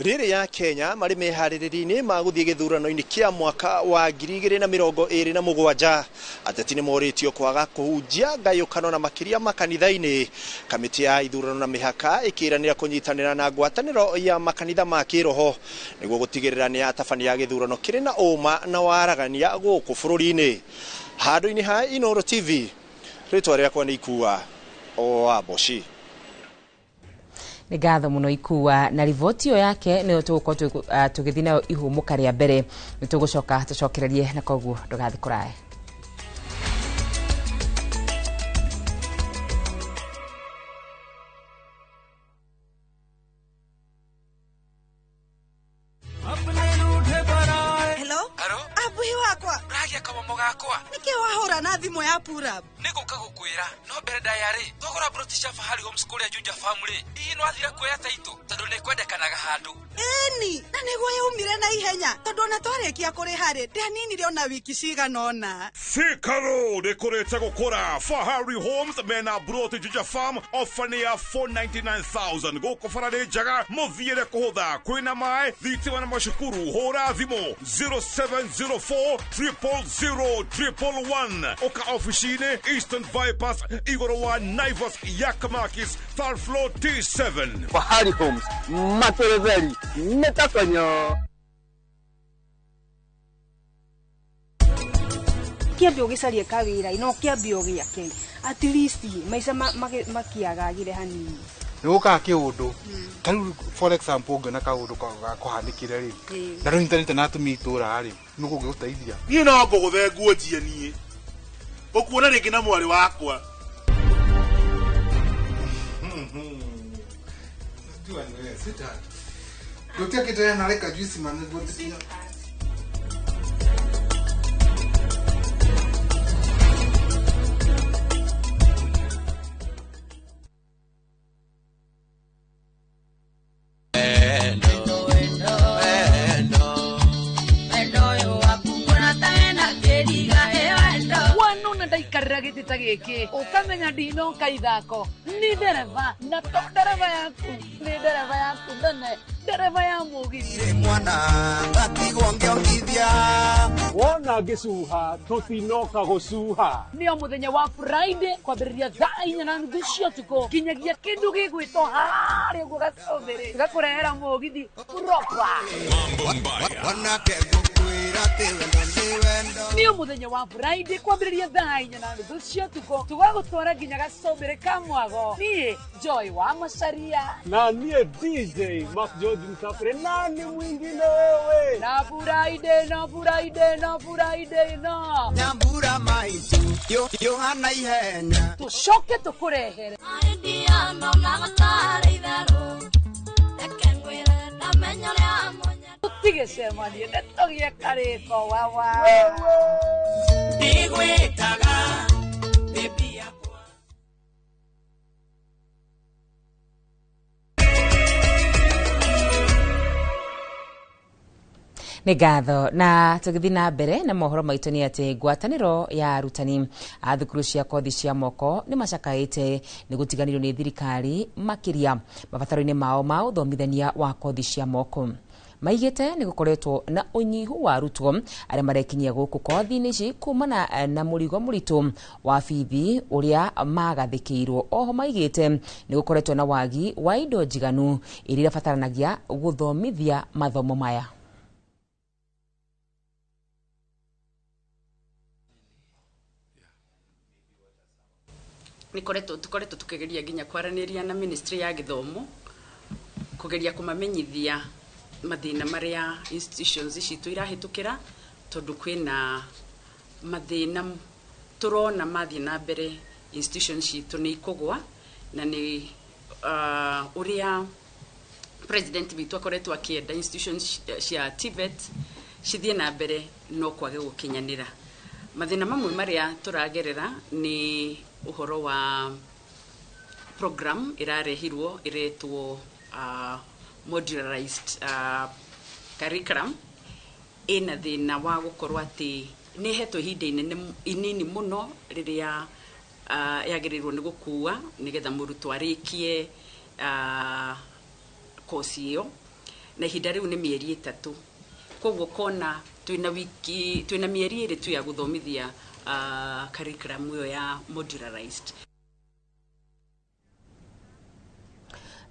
S24: Rĩrĩ ya Kenya marĩ meharĩrĩria-inĩ ma gũthiĩ gĩthurano-inĩ kĩa mwaka wa 2027, ateti nĩ morĩtio kwaga kũhunjia ngayũkano na makĩria makanitha-inĩ. Kamĩtĩ ya ithurano na mĩhaka ĩkĩranĩra kũnyitanĩra na ngwatanĩro ya makanitha ma kĩroho nĩguo gũtigĩrĩra nĩ yatabania gĩthurano kĩrĩ na ũma na waragania gũkũ bũrũri-inĩ. Handũ-inĩ ha Inooro TV, rĩtwa rĩakwa nĩ Ikua o Mboci.
S1: Nĩ ngatho mũno Ikua na riboti ĩyo yake nĩyo tũgũkorwo tũgĩthiĩ nayo ihũmũka rĩa mbere. Nĩ tũgũcoka tũcokererie na koguo ndũgathiĩ kũraya.
S25: Hello? Abuhi wakwa. Nĩkĩ wahũra na thimũ ya Purab?
S9: Nĩngũka gũkwĩra no mbere ndaya rĩ twagũra broti cia Fahari Homes kũrĩa Juja Farm rĩ hihi nĩwathire kuoya taitũ tondũ nĩkwendekanaga handũ.
S10: Ĩni, na nĩguo yaumire na ihenya tondũ ona twarĩkia kũrĩha rĩ ndianinire ona wiki cigana ũna.
S11: Thika Road ĩkũrĩte gũkũra. Fahari Homes mena broti Juja Farm ofa nĩ ya 499,000 gũkũ bara nĩ njega mũthiĩre kũhũtha kwĩna maĩ thitima na macukuru. Hũra thimũ 0704 000 111 ũka ofici-inĩ Eastern Bypass igũrũ wa Naivas Yakamakis third floor T7.
S12: Fahari Homes materetheri nĩtakonyo.
S25: Kĩambia ũgĩcarie kawĩra no kĩambia ũgĩake at least maica makiagagire hanini.
S26: Nĩ gũkaga kĩũndũ ta rĩu for example ũngĩona kaũndũ gakũhanĩkire rĩ na rũnyitanĩte na atumia itũra rĩ nĩ gũgĩgũteithia.
S27: Niĩ no ngũgũthe nguo njie niĩ ũkuona rĩngĩ na mwarĩ wakwa.
S28: Gĩtĩ ta gĩkĩ ũkamenya ndinoka ithako ni ndereba na to ndereba yaku ni ndereba yaku nene ndereba ya mũgithi
S29: mwana ngatigwo ngĩongithia
S30: wona ngĩcuha tũtinoka gũcuha.
S28: Nĩo mũthenya wa Friday kwambĩrĩria thaa 4:30 cia ũtukũ nginyagia kĩndũ gĩgwĩtwo harĩa ũguo gacũmbĩrĩ gakũrehera mũgithi proper.
S29: Wanake ngũkwĩra atĩ wendo nĩ wendo.
S28: Nĩo mũthenya wa Friday kwambĩrĩria thaa 4:30 cia ũtukũ tũgagũtwara nginya gacũmbĩrĩ ka mwago. Niĩ Joy wa Macharia
S30: na niĩ DJ Mark George Msafiri na nĩ mwingine wewe
S28: na Friday no Friday no Friday no
S29: Nyambura maitu yohana ihenya
S28: tũcoke tũkũrehere tũtigĩcemanie nĩtũgĩe karĩko wawa
S29: ndigwĩtaga baby yakwa.
S1: Nĩ ngatho na tũgĩthiĩ na mbere na mohoro maitũ nĩ atĩ ngwatanĩro ya arutani a thukuru cia kothi cia moko nĩ macakaĩte nĩ gũtiganĩrio nĩ thirikari makĩria mabataro-inĩ mao ma ũthomithania wa kothi cia moko. Maigĩte nĩ gũkoretwo na ũnyihu wa arutwo arĩa marekinyia gũkũ kothi-inĩ ici kumana na mũrigo mũritũ wa bithi ũrĩa magathĩkĩirwo. Oho maigĩte nĩ gũkoretwo na wagi wa indo njiganu iria irabataranagia gũthomithia mathomo maya.
S31: Nĩ tũkoretwo tũkĩgeria nginya kwaranĩria na ministry ya gĩthomo kũgeria kũmamenyithia mathĩna marĩa institutions citũ irahĩtũkĩra tondũ kwĩna mathĩna tũrona mathiĩ na mbere institutions citũ nĩ ikũgwa na nĩ ũrĩa president witũ akoretwo akĩenda institutions cia TVET cithiĩ na mbere no kwage gũkinyanĩra. Mathĩna mamwe marĩa tũragerera nĩ ũhoro wa program ĩrarehirwo ĩretwo modularized curriculum ĩna thĩna wa gũkorwo atĩ nĩ ĩhetwo ihinda inini mũno rĩrĩa yagĩrĩirwo nĩ gũkua nĩgetha mũrutwo arĩkie kosi ĩyo na ihinda rĩu nĩ mĩeri 3. Koguo kona twĩna wiki twĩna mĩeri 2 tu ya gũthomithia curriculum ĩyo ya modularized.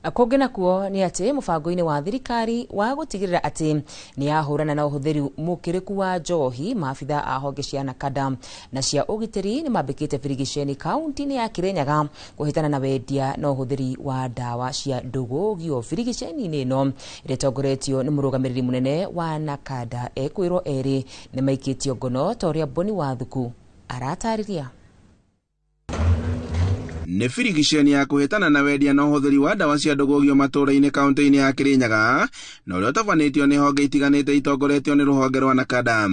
S1: Kũngĩ nakuo nĩ atĩ mũbango-inĩ wa thirikari wa gũtigĩrĩra atĩ nĩ yahũrana na ũhũthĩri mũkĩrĩku wa njohi, maabitha a honge cia NACADA na cia ũgitĩri nĩ mambĩkĩte birigiceni kaunti-inĩ ya Kirinyaga kũhĩtana na wendia na ũhũthĩri wa ndawa cia ndũgũgio. Birigiceni-inĩ ĩno ĩrĩa ĩtongoretio nĩ mũrũgamĩrĩri mũnene wa NACADA ekwĩrwo erĩ nĩ maikĩtio ngono ta ũrĩa Boni Wathuku aratarĩria.
S15: Nĩ birigiceni ya kũhĩtana na wendia na ũhũthĩri wa ndawa cia ndũgũgio matũũra-inĩ kaunti-inĩ ya Kirinyaga na ũrĩa ũtabanĩtio nĩ honge itiganĩte itongoretio nĩ rũhonge rwa NACADA.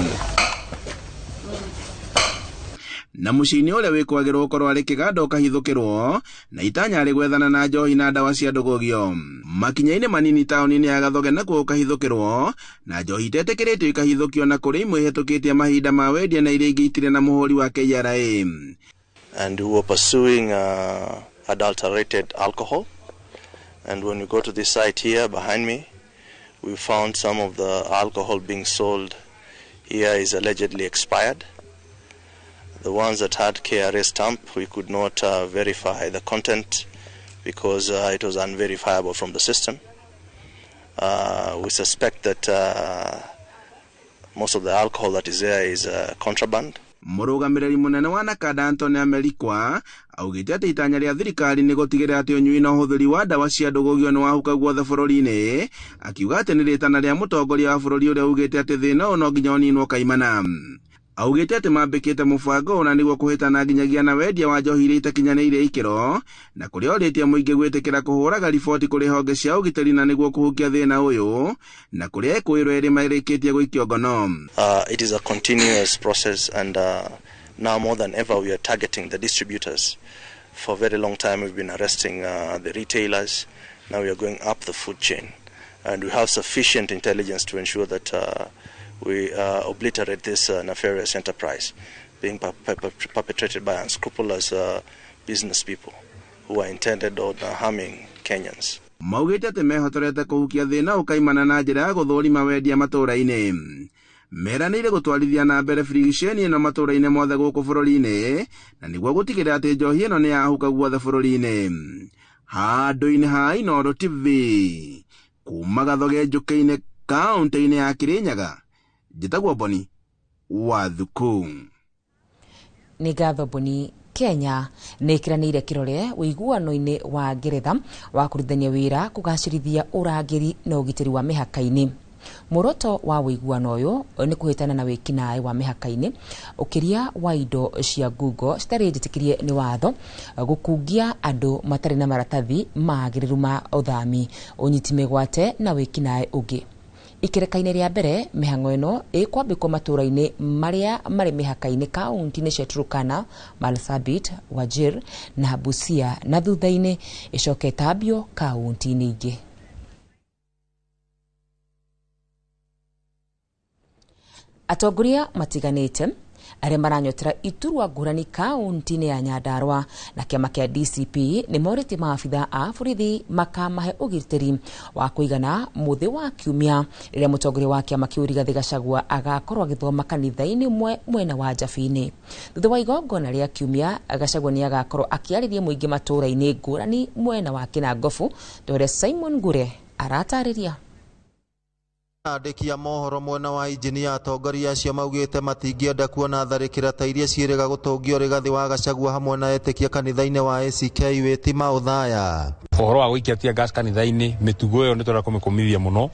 S15: Na mũciĩ-inĩ ũrĩa wĩkwagĩrwo gũkorwo arĩ kĩganda ũkahithũkĩrwo na itanya arĩ gwethana na njohi na ndawa cia ndũgũgio. Makinya-inĩ manini taũni-inĩ ya Gathoge nakuo gũkahithũkĩrwo na njohi itetĩkĩrĩtio ikahithũkio na kũrĩ imwe ihĩtũkĩtie mahinda ma wendia na iria ingĩ itirĩ na mũhũri wa KRA.
S4: And we were pursuing adulterated alcohol. And when we go to this site here behind me, we found some of the alcohol being sold here is allegedly expired. The ones that had KRA stamp, we could not verify the content because it was unverifiable from the system. We suspect that most of the alcohol that is there is contraband.
S15: Mũrũgamĩrĩri mũnene wa Nakada Anthony Amerikwa augĩte atĩ itanya rĩa thirikari nĩ gũtigĩrĩra atĩ ũnyui na ũhũthĩri wa ndawa cia ndũgũgio nĩ wahuka guothe bũrũri-inĩ, akiuga atĩ nĩ rĩtana rĩa mũtongoria wa bũrũri ũrĩa ugĩte atĩ thĩna ũyũ no nginya ũninwo kaimana. Augĩte atĩ mambĩkĩte mũbango ũyũ na nĩguo kũhĩtana nginyagia na wendia wa njohi iria itakinyanĩire ikĩro, na kũrĩa orĩtie mũingĩ gwĩtĩkĩra kũhũraga riboti kũrĩ honge cia ũgitĩri na nĩguo kũhukia thĩna ũyũ, na kũrĩa ekũĩrwo erĩ marĩkĩtie gũikio ngono.
S4: It is a continuous process, and now more than ever we are targeting the distributors. For a very long time we've been arresting the retailers. Now we are going up the food chain, and we have sufficient intelligence to ensure that we obliterate this nefarious enterprise being perpetrated by unscrupulous business people who are intended on harming Kenyans.
S15: Maugĩte atĩ mehotorete kũhukia thĩna ũkaimana na njĩra ya gũthũrima wendia matũũra-inĩ. Meranĩire gũtwarithia na mbere birigiceni ĩno matũũra-inĩ mothe gũkũ bũrũri-inĩ, na nĩguo gũtigĩrĩra atĩ njohi ĩno nĩ yahuka guothe bũrũri-inĩ. Handũ-inĩ ha Inooro TV, kuma Gathoge Njũkĩ-inĩ, kaũntĩ-inĩ ya Kĩrĩnyaga, njĩtagwo Boni wa Thuku.
S1: Nĩ ngatho Boni. Kenya nĩ ĩkĩranĩire kĩrore ũiguano-inĩ wa Ngeretha wa kũrutithania wĩra kũgacĩrithia ũrangĩri na ũgitĩri wa mĩhaka-inĩ. Muoroto wa ũiguano ũyũ nĩ kũhĩtana na wĩkinaĩ wa mĩhaka-inĩ, ũkĩria wa indo cia ngungo citarĩ njĩtĩkĩrie nĩ watho, gũkungia andũ matarĩ na maratathi magĩrĩru ma ũthami, ũnyiti mĩgwate na wĩkinaĩ ũngĩ. Ikereka-inĩ rĩa mbere mĩhang'o ĩno ĩkwambĩkwo matũũra-inĩ marĩa marĩ mĩhaka-inĩ kaunti-inĩ cia Turkana, Marsabit, Wajir na Busia, na thutha-inĩ ĩcoke ĩtambio kaunti-inĩ ingĩ. Atongoria matiganĩte arĩa maranyotera iturwa ngũrani kaunti-inĩ ya Nyandarua na kĩama kĩa DCP nĩ morĩtie maabitha a borithi makamahe ũgitĩri wa kũigana mũthĩ wa kiumia rĩrĩa mũtongoria wa kĩama kĩu Rigathĩ Gachagua agakorwo agĩthoma kanitha-inĩ ũmwe mwena wa Njabini. Thutha wa igongona rĩa kiumia, Gachagua nĩ agakorwo akĩarĩria mũingĩ matũũra-inĩ ngũrani mwena wa Kĩnangobu, ta Simon Ngure aratarĩria.
S7: Andĩki a mohoro mwena wa injinia atongoria acio maugĩte matingĩenda kuona tharĩkĩra ta iria ciĩrĩga gũtũngio Rigathĩ wa Gachagua hamwe na etĩkia kanitha-inĩ wa ACK Wĩtima Ũthaya.
S8: Ũhoro wa gũikia tear gas kanitha-inĩ mĩtugo ĩyo nĩ tũrenda kũmĩkũmithia mũno,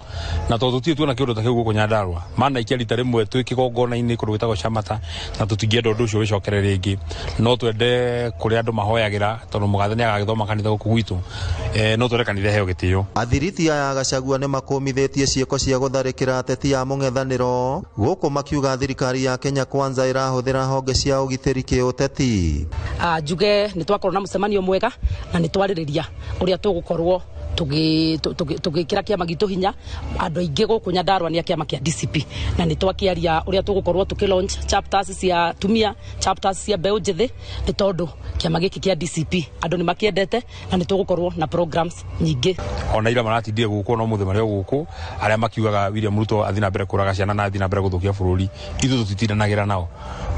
S8: na tondũ tũtirĩ tuona kĩũndũ ta kĩu gũkũ Nyandarua, manaikia rita rĩmwe twĩ kĩgongona-inĩ kũndũ gwĩtagwo Shamata, na tũtingĩenda ũndũ ũcio wĩcokere rĩngĩ. No twende kũrĩa andũ mahoyagĩra, tondũ mũgathe nĩ agagĩthoma kanitha gũkũ gwitũ, no twende kanitha ĩheo gĩtĩo.
S7: Athiriti aya Gachagua nĩ makũmithĩtie ciĩko cia gũtharĩkĩra ateti a mũng'ethanĩro gũkũ makiuga thirikari ya Kenya Kwanza ĩrahũthĩra honge cia ũgitĩri kĩũteti.
S28: Njuge nĩ twakorwo na mũcemanio mwega na nĩ twarĩrĩria ũrĩa tũgũkorwo tũgĩkĩra kĩama gitũ hinya. Andũ aingĩ gũkũ Nyandarua nĩ a kĩama kĩa DCP, na nĩ twakĩaria ũrĩa tũgũkorwo tũkĩ launch chapters cia atumia, chapters cia mbeũ njĩthĩ, nĩ tondũ kĩama gĩkĩ kĩa DCP andũ nĩ makĩendete na nĩ tũgũkorwo na programs nyingĩ.
S8: Ona ira maratindire gũkũ no mũthĩ marĩ o gũkũ, arĩa makiugaga William Ruto athiĩ na mbere kũraga ciana na athiĩ na mbere gũthũkia bũrũri, ithuĩ tũtitindanagĩra nao.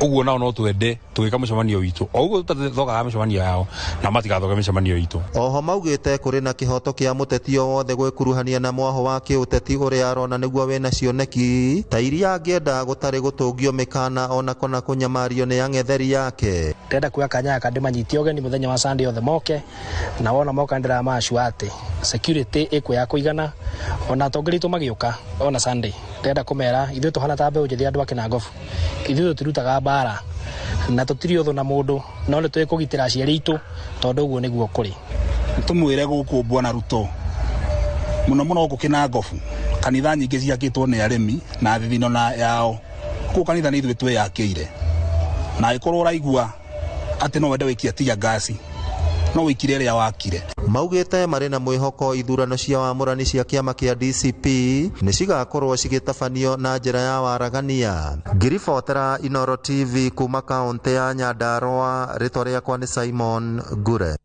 S8: Ũguo nao no twende tũgĩka mũcemanio witũ, o ũguo tũtathokaga mĩcemanio yao, na matigathoke mĩcemanio itũ.
S7: Oho maugĩte kũrĩ na kĩhoto kĩa mũteti o wothe gwĩkuruhania na mwaho wa kĩũteti ũrĩa arona nĩguo wĩna cioneki ta iria angĩenda gũtarĩ gũtũngio mĩkana ona kona kũnyamario nĩ ang'etheri yake.
S13: Ndĩrenda kuoya kanya gaka ndĩmanyitie ũgeni mũthenya wa Sunday othe moke, na wona moka ndĩramacua atĩ security ĩkuo ya kũigana, ona atongoria aitũ magĩũka ona Sunday ndĩrenda kũmera ithuĩ tũhana ta mbeũ njĩthĩ andũ a Kĩnangobu, ithuĩ tũtirutaga mbara na tũtirĩ ũthũ na mũndũ, no nĩ tũĩ kũgitĩra aciari aitũ tondũ ũguo nĩguo kũrĩ.
S27: Tũmwĩre gũkũ Bwana Ruto mũno mũno gũkũ Kĩnangobu kanitha nyingĩ ciakĩtwo nĩ arĩmi na thithino na yao, kũu kanitha nĩ ithuĩ twĩyakĩire, na angĩkorwo ũraigua Atĩ no wende wĩikie tear gas, no wĩikire ĩrĩa wakire.
S7: Maugĩte marĩ na mwĩhoko ithurano cia wamũrani cia kĩama kĩa DCP nĩ cigakorwo cigĩtabanio na njĩra ya waragania. Ngiribotera Inoro TV kuma kaũntĩ ya Nyandarua, rĩtwa rĩakwa nĩ Simon Ngure.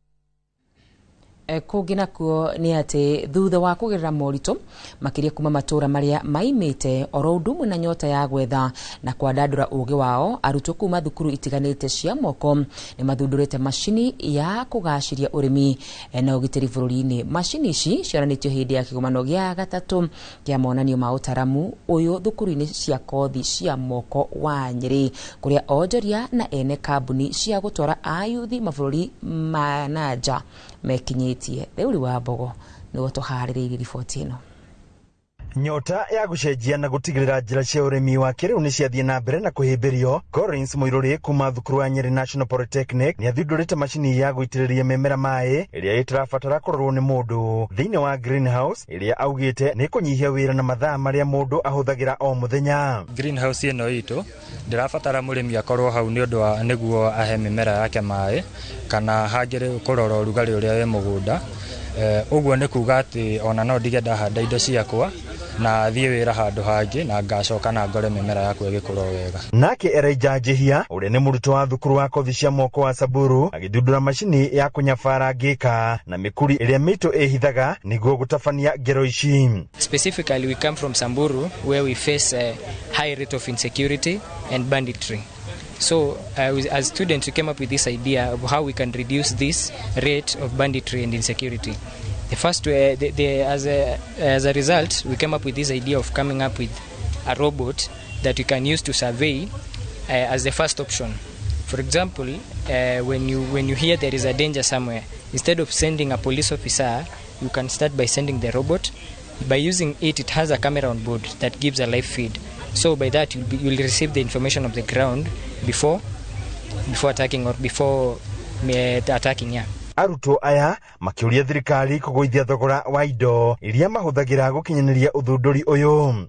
S1: Kũngĩ nakuo nĩ atĩ thutha wa kũgerera moritũ makĩria kuma matũra marĩa maimĩte oro ũndũ ũmwe na nyota ya gwetha na kwandandũra ũgĩ wao, arutwo kuma thukuru itiganĩte cia moko nĩ mathundũrĩte macini ya kũgacĩria ũrĩmi na ũgitĩri bũrũri-inĩ. Macini ici cionanĩtio hĩndĩ ya kĩgomano gĩa gatatũ kĩa monanio ma ũtaramu ũyũ thukuru-inĩ cia kothi cia moko wa Nyĩrĩ, kũrĩa onjoria na ene kambuni cia gũtwara ayuthi mabũrũri ma na nja mekinyĩtie. Theuri wa Mbogo nĩguo tũharĩrĩirie riboti ĩno.
S2: Nyota ya gũcenjia na gũtigĩrĩra njĩra cia ũrĩmi wa kĩrĩu nĩ ciathiĩ na mbere na kũhĩmbĩrio. Collins Mũirũrĩ kuma thukuru wa Nyeri National Polytechnic nĩ athundũrĩte macini ya gũitĩrĩria mĩmera maĩ ĩrĩa ĩtarabatara kũrorwo nĩ mũndũ thĩinĩ wa greenhouse, ĩrĩa augĩte nĩ kũnyihia wĩra na mathaa marĩa mũndũ ahũthagĩra o mũthenya.
S3: Greenhouse ĩno itũ ndĩrabatara mũrĩmi akorwo hau nĩ ũndũ wa nĩguo ahe mĩmera yake maĩ kana hangĩrĩ kũrora ũrugarĩ ũrĩa wĩ mũgũnda. Ũguo nĩ kuga atĩ ona no ndige ndahanda indo ciakwa na thiĩ wĩra handũ hangĩ na ngacoka na ngore mĩmera yakwa ĩgĩkũra wega.
S2: Nake Elijah Njihia ũrĩa nĩ mũrutwo wa thukuru wa kothi cia moko wa Samburu agĩthundũra macini ya kũnyabara ngĩka na mĩkuri ĩrĩa mĩitũ ĩhithaga nĩguo gũtabania ngero ici.
S14: Specifically, we come from Samburu where we face a high rate of insecurity and banditry. So as students, we came up with this idea of how we can reduce this rate of banditry and insecurity. The first, as a result, we came up with this idea of coming up with a robot that we can use to survey as the first option. For example, when you hear there is a danger somewhere, instead of sending a police officer, you can start by sending the robot. By using it, it has a camera on board that gives a live feed. So by that, you'll receive the information of the ground before attacking or before attacking, yeah.
S2: Arutwo aya makĩũria thirikari kũgũithia thogora wa indo iria mahũthagĩra gũkinyanĩria ũthundũri ũyũ.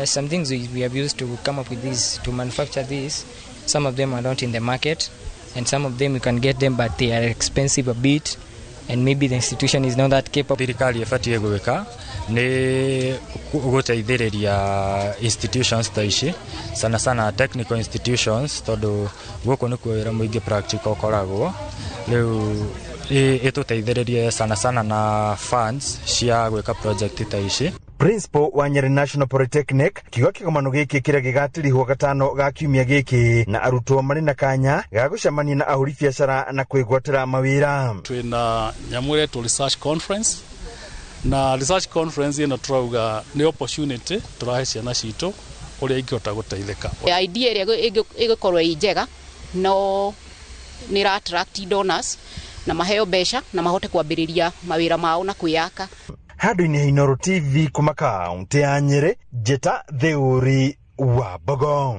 S14: Some things we have used to come up with this, to manufacture this, some of them are not in the market, and some of them you can get them but they are expensive a bit, and maybe the institution is not that capable.
S3: Thirikari ĩbatiĩ gwĩka nĩ gũteithĩrĩria institutions ta ici, sana sana technical institutions, tondũ gũkũ nĩkuo wĩra mũingĩ practical ũkoragwo. Rĩu ĩtũteithĩrĩrie sana sana na funds cia gwĩka project ta ici.
S2: Principal wa Nyeri National Polytechnic kiuga kĩgomano gĩkĩ kĩrĩa gĩgatirihwo gatano ga kiumia gĩkĩ na arutwo marĩ na kanya ga gũcemania na ahũri biacara na kwĩgwatĩra mawĩra.
S16: Twĩna nyamũ ĩretwo research conference, na research conference ĩno tũrauga nĩ opportunity tũrahe ciana citũ ũrĩa ingĩhota gũteithĩka.
S17: Idea ĩrĩa ĩgũkorwo ĩ njega no nĩ ĩra attract donors na maheo mbeca na mahote kwambĩrĩria mawĩra mao na kwĩyaka.
S2: Handũ-inĩ Inooro TV kuma kaũntĩ ya Nyĩrĩ, Njĩta Theuri wa Mbogo.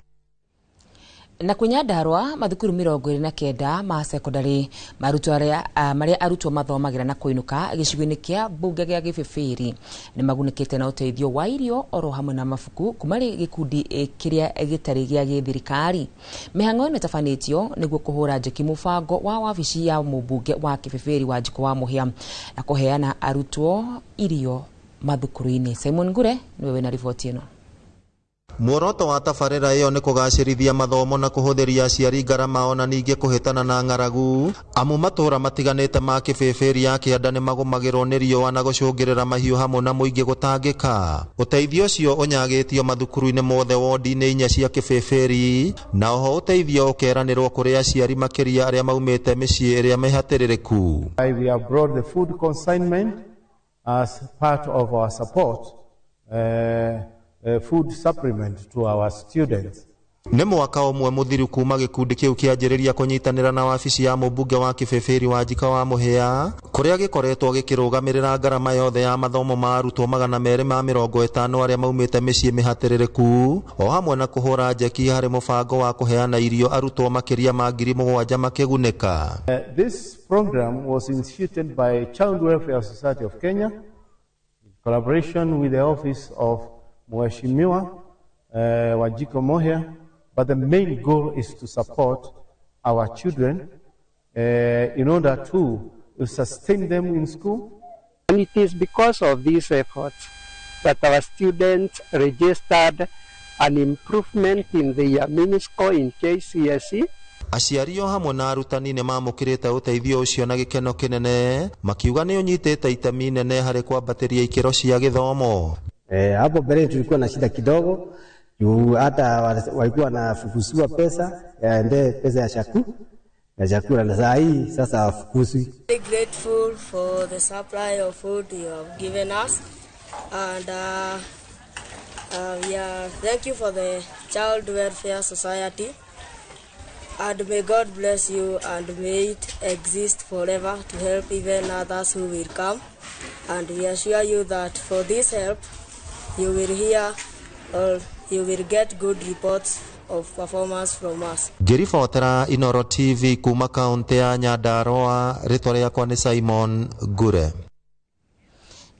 S1: Na kwĩ Nyandarua mathukuru 29 ma sekondari marutwo marĩa arutwo mathomagĩra na kũinũka gĩcigo-inĩ kĩa mbunge gĩa Gĩbĩbĩri nĩ magunĩkĩte na ũteithio wa irio oro hamwe na mabuku kuma gĩkundi kĩrĩa gĩtarĩ gĩa gĩthirikari. Mĩhang'o ĩno ĩtabanĩtio nĩguo kũhũra njeki mũbango wa wabici ya mũmbunge wa Kĩbĩbĩri Wanjikũ wa Mũhĩa na kũheana arutwo irio mathukuru-inĩ. Simon Ngure nĩwe wĩna riboti ĩno.
S7: Muoroto wa tabarĩra ĩyo nĩ kũgacĩrithia mathomo na kũhũthĩria aciari ngarama ona ningĩ kũhĩtana na ng'aragu, amu matũũra matiganĩte ma Kĩbĩbĩri ya kĩanda nĩ magũmagĩrwo nĩ riũa na gũcũngĩrĩra mahiũ hamwe na mũingĩ gũtangĩka. Ũteithio ũcio ũnyagĩtio mathukuru-inĩ mothe wondi-inĩ inya cia Kĩbĩbĩri, na oho ũteithio ũkeranĩrwo kũrĩ aciari makĩria arĩa maumĩte mĩciĩ ĩrĩa mĩhatĩrĩrĩku.
S18: We have brought the food consignment as part of our support, food supplement to our students.
S7: Nĩ mwaka ũmwe mũthiru kuma gĩkundi kĩu kĩanjĩrĩria kũnyitanĩra na wabici ya mũmbunge wa Kĩbĩbĩri Wanjika wa Mũhĩa, kũrĩa gĩkoretwo gĩkĩrũgamĩrĩra ngarama yothe ya mathomo ma arutwo 250 arĩa maumĩte mĩciĩ mĩhatĩrĩrĩku, o hamwe na kũhũra njeki harĩ mũbango wa kũheana irio arutwo makĩria ma 7,000 makĩgunĩka.
S18: This program was instituted by Child Welfare Society of Kenya in collaboration with the office of Mheshimiwa Wanjiko Muhia, but the main goal is to support our children in order to sustain them in school.
S5: And it is because of these efforts that our students registered an improvement in their mean score in KCSE.
S7: Aciari o hamwe na arutani nĩ mamũkĩrĩte ũteithio ũcio na gĩkeno kĩnene, makiuga nĩ ũnyitĩte itemi nene harĩ kwambatĩria ikĩro cia gĩthomo.
S6: Hapo mbele tulikuwa na shida kidogo juu hata walikuwa wanafukusiwa pesa yaende pesa ya chakula na saa hii sasa hawafukuzwi.
S9: Very grateful for the supply of food you have given us, and we are thank you for the Child Welfare Society, and may God bless you and may it exist forever to help even others who will come. And we assure you that for this help you will hear or you will get good reports of performance from us.
S7: Ngĩribotera Inoro TV kuma kaunti ya Nyandarua, rĩtwa rĩakwa nĩ Simon Ngure.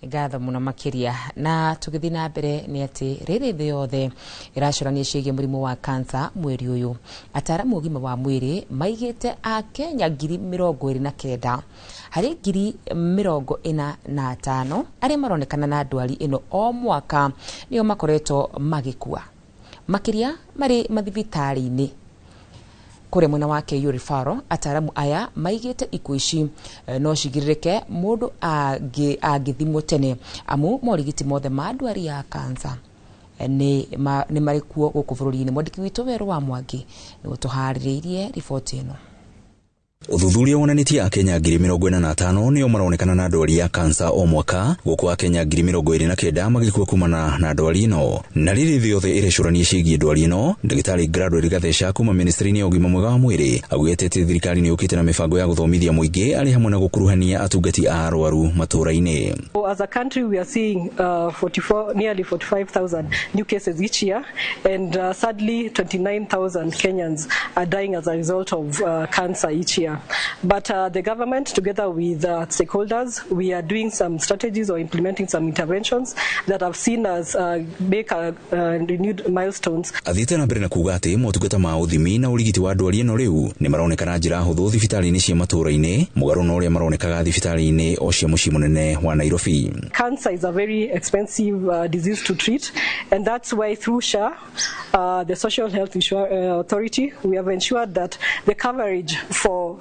S1: Ngatho muno makiria. Na tũgĩthiĩ na mbere nĩ atĩ rĩrĩ thĩ yothe ĩracũrania ciĩgiĩ mũrimũ wa kansa mweri ũyũ, ataaramu ũgima wa mwĩrĩ maigĩte akenya 29,000 harĩ 45,000 arĩa maronekana na ndwari ĩno o mwaka nĩo makoretwo magĩkua, makĩria marĩ mathibitarĩ-inĩ. Kũrĩa mwena wa KU Referral, ataaramu aya maigĩte ikuũ ici no cigirĩrĩke mũndũ angĩthimwo tene, amu morigiti mothe ma ndwari ya kansa nĩ marĩ kuo gũkũ bũrũri-inĩ. Mwandĩki witũ Werũ wa Mwangi nĩ ũtũharĩrĩirie riboti ĩno.
S10: Ũthuthuria wonanĩtie akenya 45,000 nĩo maronekana na ndwari ya kansa o mwaka, gũkũ akenya 29,000 magĩkua kumana na ndwari ĩno. Na rĩrĩ thĩ yothe ĩrecũrania ciĩgiĩ ndwari ĩno, ndagĩtarĩ Gladwell Gatheca kuma ministry-inĩ ya ũgima mwega wa mwĩrĩ augĩte atĩ thirikari nĩ yũkĩte na mĩbango ya gũthomithia mũingĩ arĩ hamwe na gũkuruhania atungati a arwaru matũũra-inĩ.
S11: As a country we are seeing nearly 45,000 new cases each year, and sadly 29,000 Kenyans are dying as a result of cancer each year. But the government, together with stakeholders, we are doing some strategies or implementing some interventions that have seen us make renewed milestones.
S10: Athiĩte na mbere na kuuga atĩ motungata ma ũthimi na ũrigiti wa ndwari ĩno rĩu nĩ maroneka njĩra hũthũ thibitarĩ-inĩ cia matũũra-inĩ, mũgarũ na ũrĩa maronekaga thibitarĩ-inĩ o cia mũciĩ mũnene wa Nairobi.
S11: Cancer is a very expensive disease to treat, and that's why through SHA, the Social Health Authority, we have ensured that the coverage for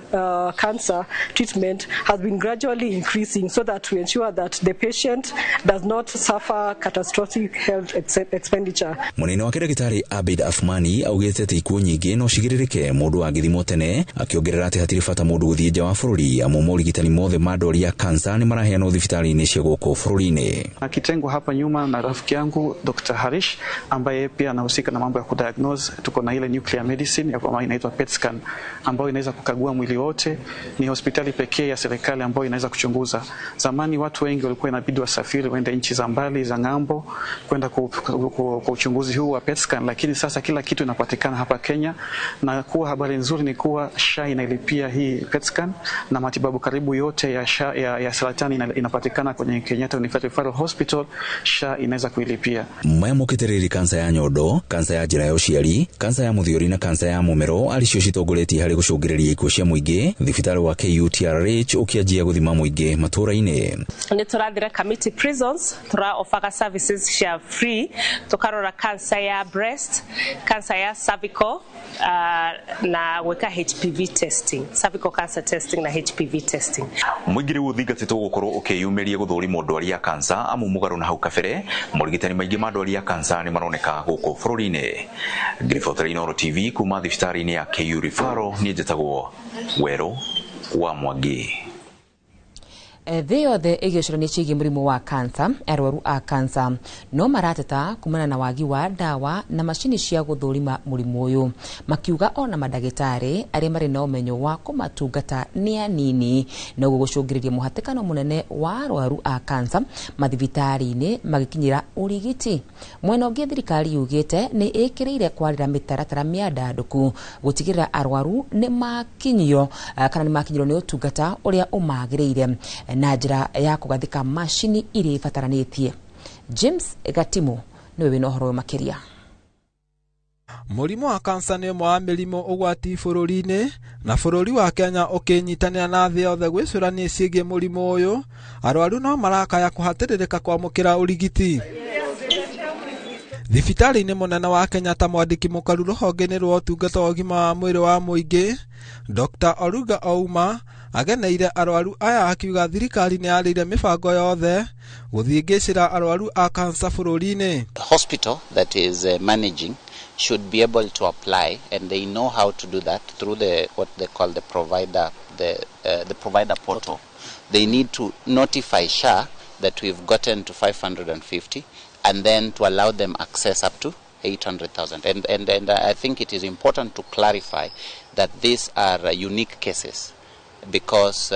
S11: cancer treatment has been gradually increasing, so that we ensure that the patient does not suffer catastrophic health expenditure.
S10: Mũnene wake ndagĩtarĩ Abid Athmani augĩte atĩ ikuũ nyingĩ no cigirĩrĩke mũndũ angĩthimwo tene, akĩongerera atĩ hatirĩ bata mũndũ gũthiĩ nja wa bũrũri amu morigitani mothe ma ndwari ya kansa nĩ maraheanwo thibitarĩ-inĩ cia gũkũ bũrũri-inĩ.
S19: Na kitengo hapa nyuma na rafiki yangu Dr. Harish ambaye pia anahusika na mambo ya kudiagnose, tuko na ile nuclear medicine ambayo inaitwa PET scan ambayo inaweza kukagua mwili wote. Ni hospitali pekee ya serikali ambayo inaweza kuchunguza. Zamani watu wengi walikuwa inabidi wasafiri waende nchi za mbali za ng'ambo kwenda kwa uchunguzi huu wa PET scan, lakini sasa kila kitu inapatikana hapa Kenya, na kuwa habari nzuri ni kuwa SHA inailipia hii PET scan na matibabu karibu yote ya SHA, ya saratani inapatikana kwenye Kenyatta University Referral Hospital. SHA inaweza kuilipia.
S10: Maya mokĩte kansa ya nyondo, kansa ya njĩra ya ũciari, kansa ya mũthiori na kansa ya mũmero arĩ cio citongoretie harĩ gũcũngĩrĩria ikuũ cia mũingĩ. Thibitarĩ wa KUTRH ũkĩanjia gũthima mũingĩ matũũra-inĩ.
S25: Nĩ tũrathire Kamiti prisons, tũraofaga services cia free, tũkarora cancer ya breast, cancer ya cervical, na gwĩka HPV testing, cervical cancer testing na HPV testing.
S10: Mũingĩ rĩu ũthingatĩtwo gũkorwo ũkĩyumĩria gũthũrimwo ndwari ya kansa amu mũgarũ na hau kabere morigitani maingĩ ma ndwari ya kansa nĩ maroneka gũkũ bũrũri-inĩ. Ngĩribotera Inoro TV kuma thibitarĩ-inĩ ya KU Referral, niĩ njĩtagwo Werũ wa Mwangi.
S1: Thĩ yothe ĩgĩcũrania ciĩgiĩ mũrimũ wa kansa, arwaru a kansa no marateta kumana na wagi wa ndawa na macini cia gũthũrima mũrimũ ũyũ, makiuga ona mandagĩtarĩ arĩa marĩ na ũmenyo wa kũmatungata nĩ anini, noguo gũcũngĩrĩria mũhatĩkano mũnene wa arwaru a kansa mathibitarĩ-inĩ magĩkinyĩra ũrigiti. Mwena ũngĩ thirikari yugĩte nĩ ĩkĩrĩire kwarĩra mĩtaratara mĩandandũku gũtigĩrĩra arwaru nĩ makinyio kana nĩ makinyĩrwo nĩ ũtungata ũrĩa ũmagĩrĩire na njĩra ya kũgathĩka macini iria ibataranĩtie. James Gatimu nĩwe wĩna ũhoro ũyũ makĩria.
S4: Mũrimũ wa kansa nĩ ũmwe wa mĩrimũ ũgwati bũrũri-inĩ, na bũrũri wa Kenya ũkĩnyitanĩra na thĩ yothe gwĩcũrania ciĩgiĩ mũrimũ ũyũ, arwaru no marakaya kũhatĩrĩrĩka kwamũkĩra ũrigiti. Thibitarĩ-inĩ mũnene wa Kenyatta mwandĩki mũkaru rũhonge-inĩ rwa ũtungata wa ũgima wa mwĩrĩ wa mũingĩ, Dr. Oruga Ouma ageneire arwaru aya akiuga thirikari nĩ yarĩire mĩbango yothe gũthiĩ ngĩcĩra arwaru a kansa bũrũri-inĩ.
S12: Hospital that is managing should be able to apply, and they know how to do that through the what they call the provider, the provider portal. They need to notify SHA that we've gotten to 550, and then to allow them access up to 800,000. And I think it is important to clarify that these are unique cases, because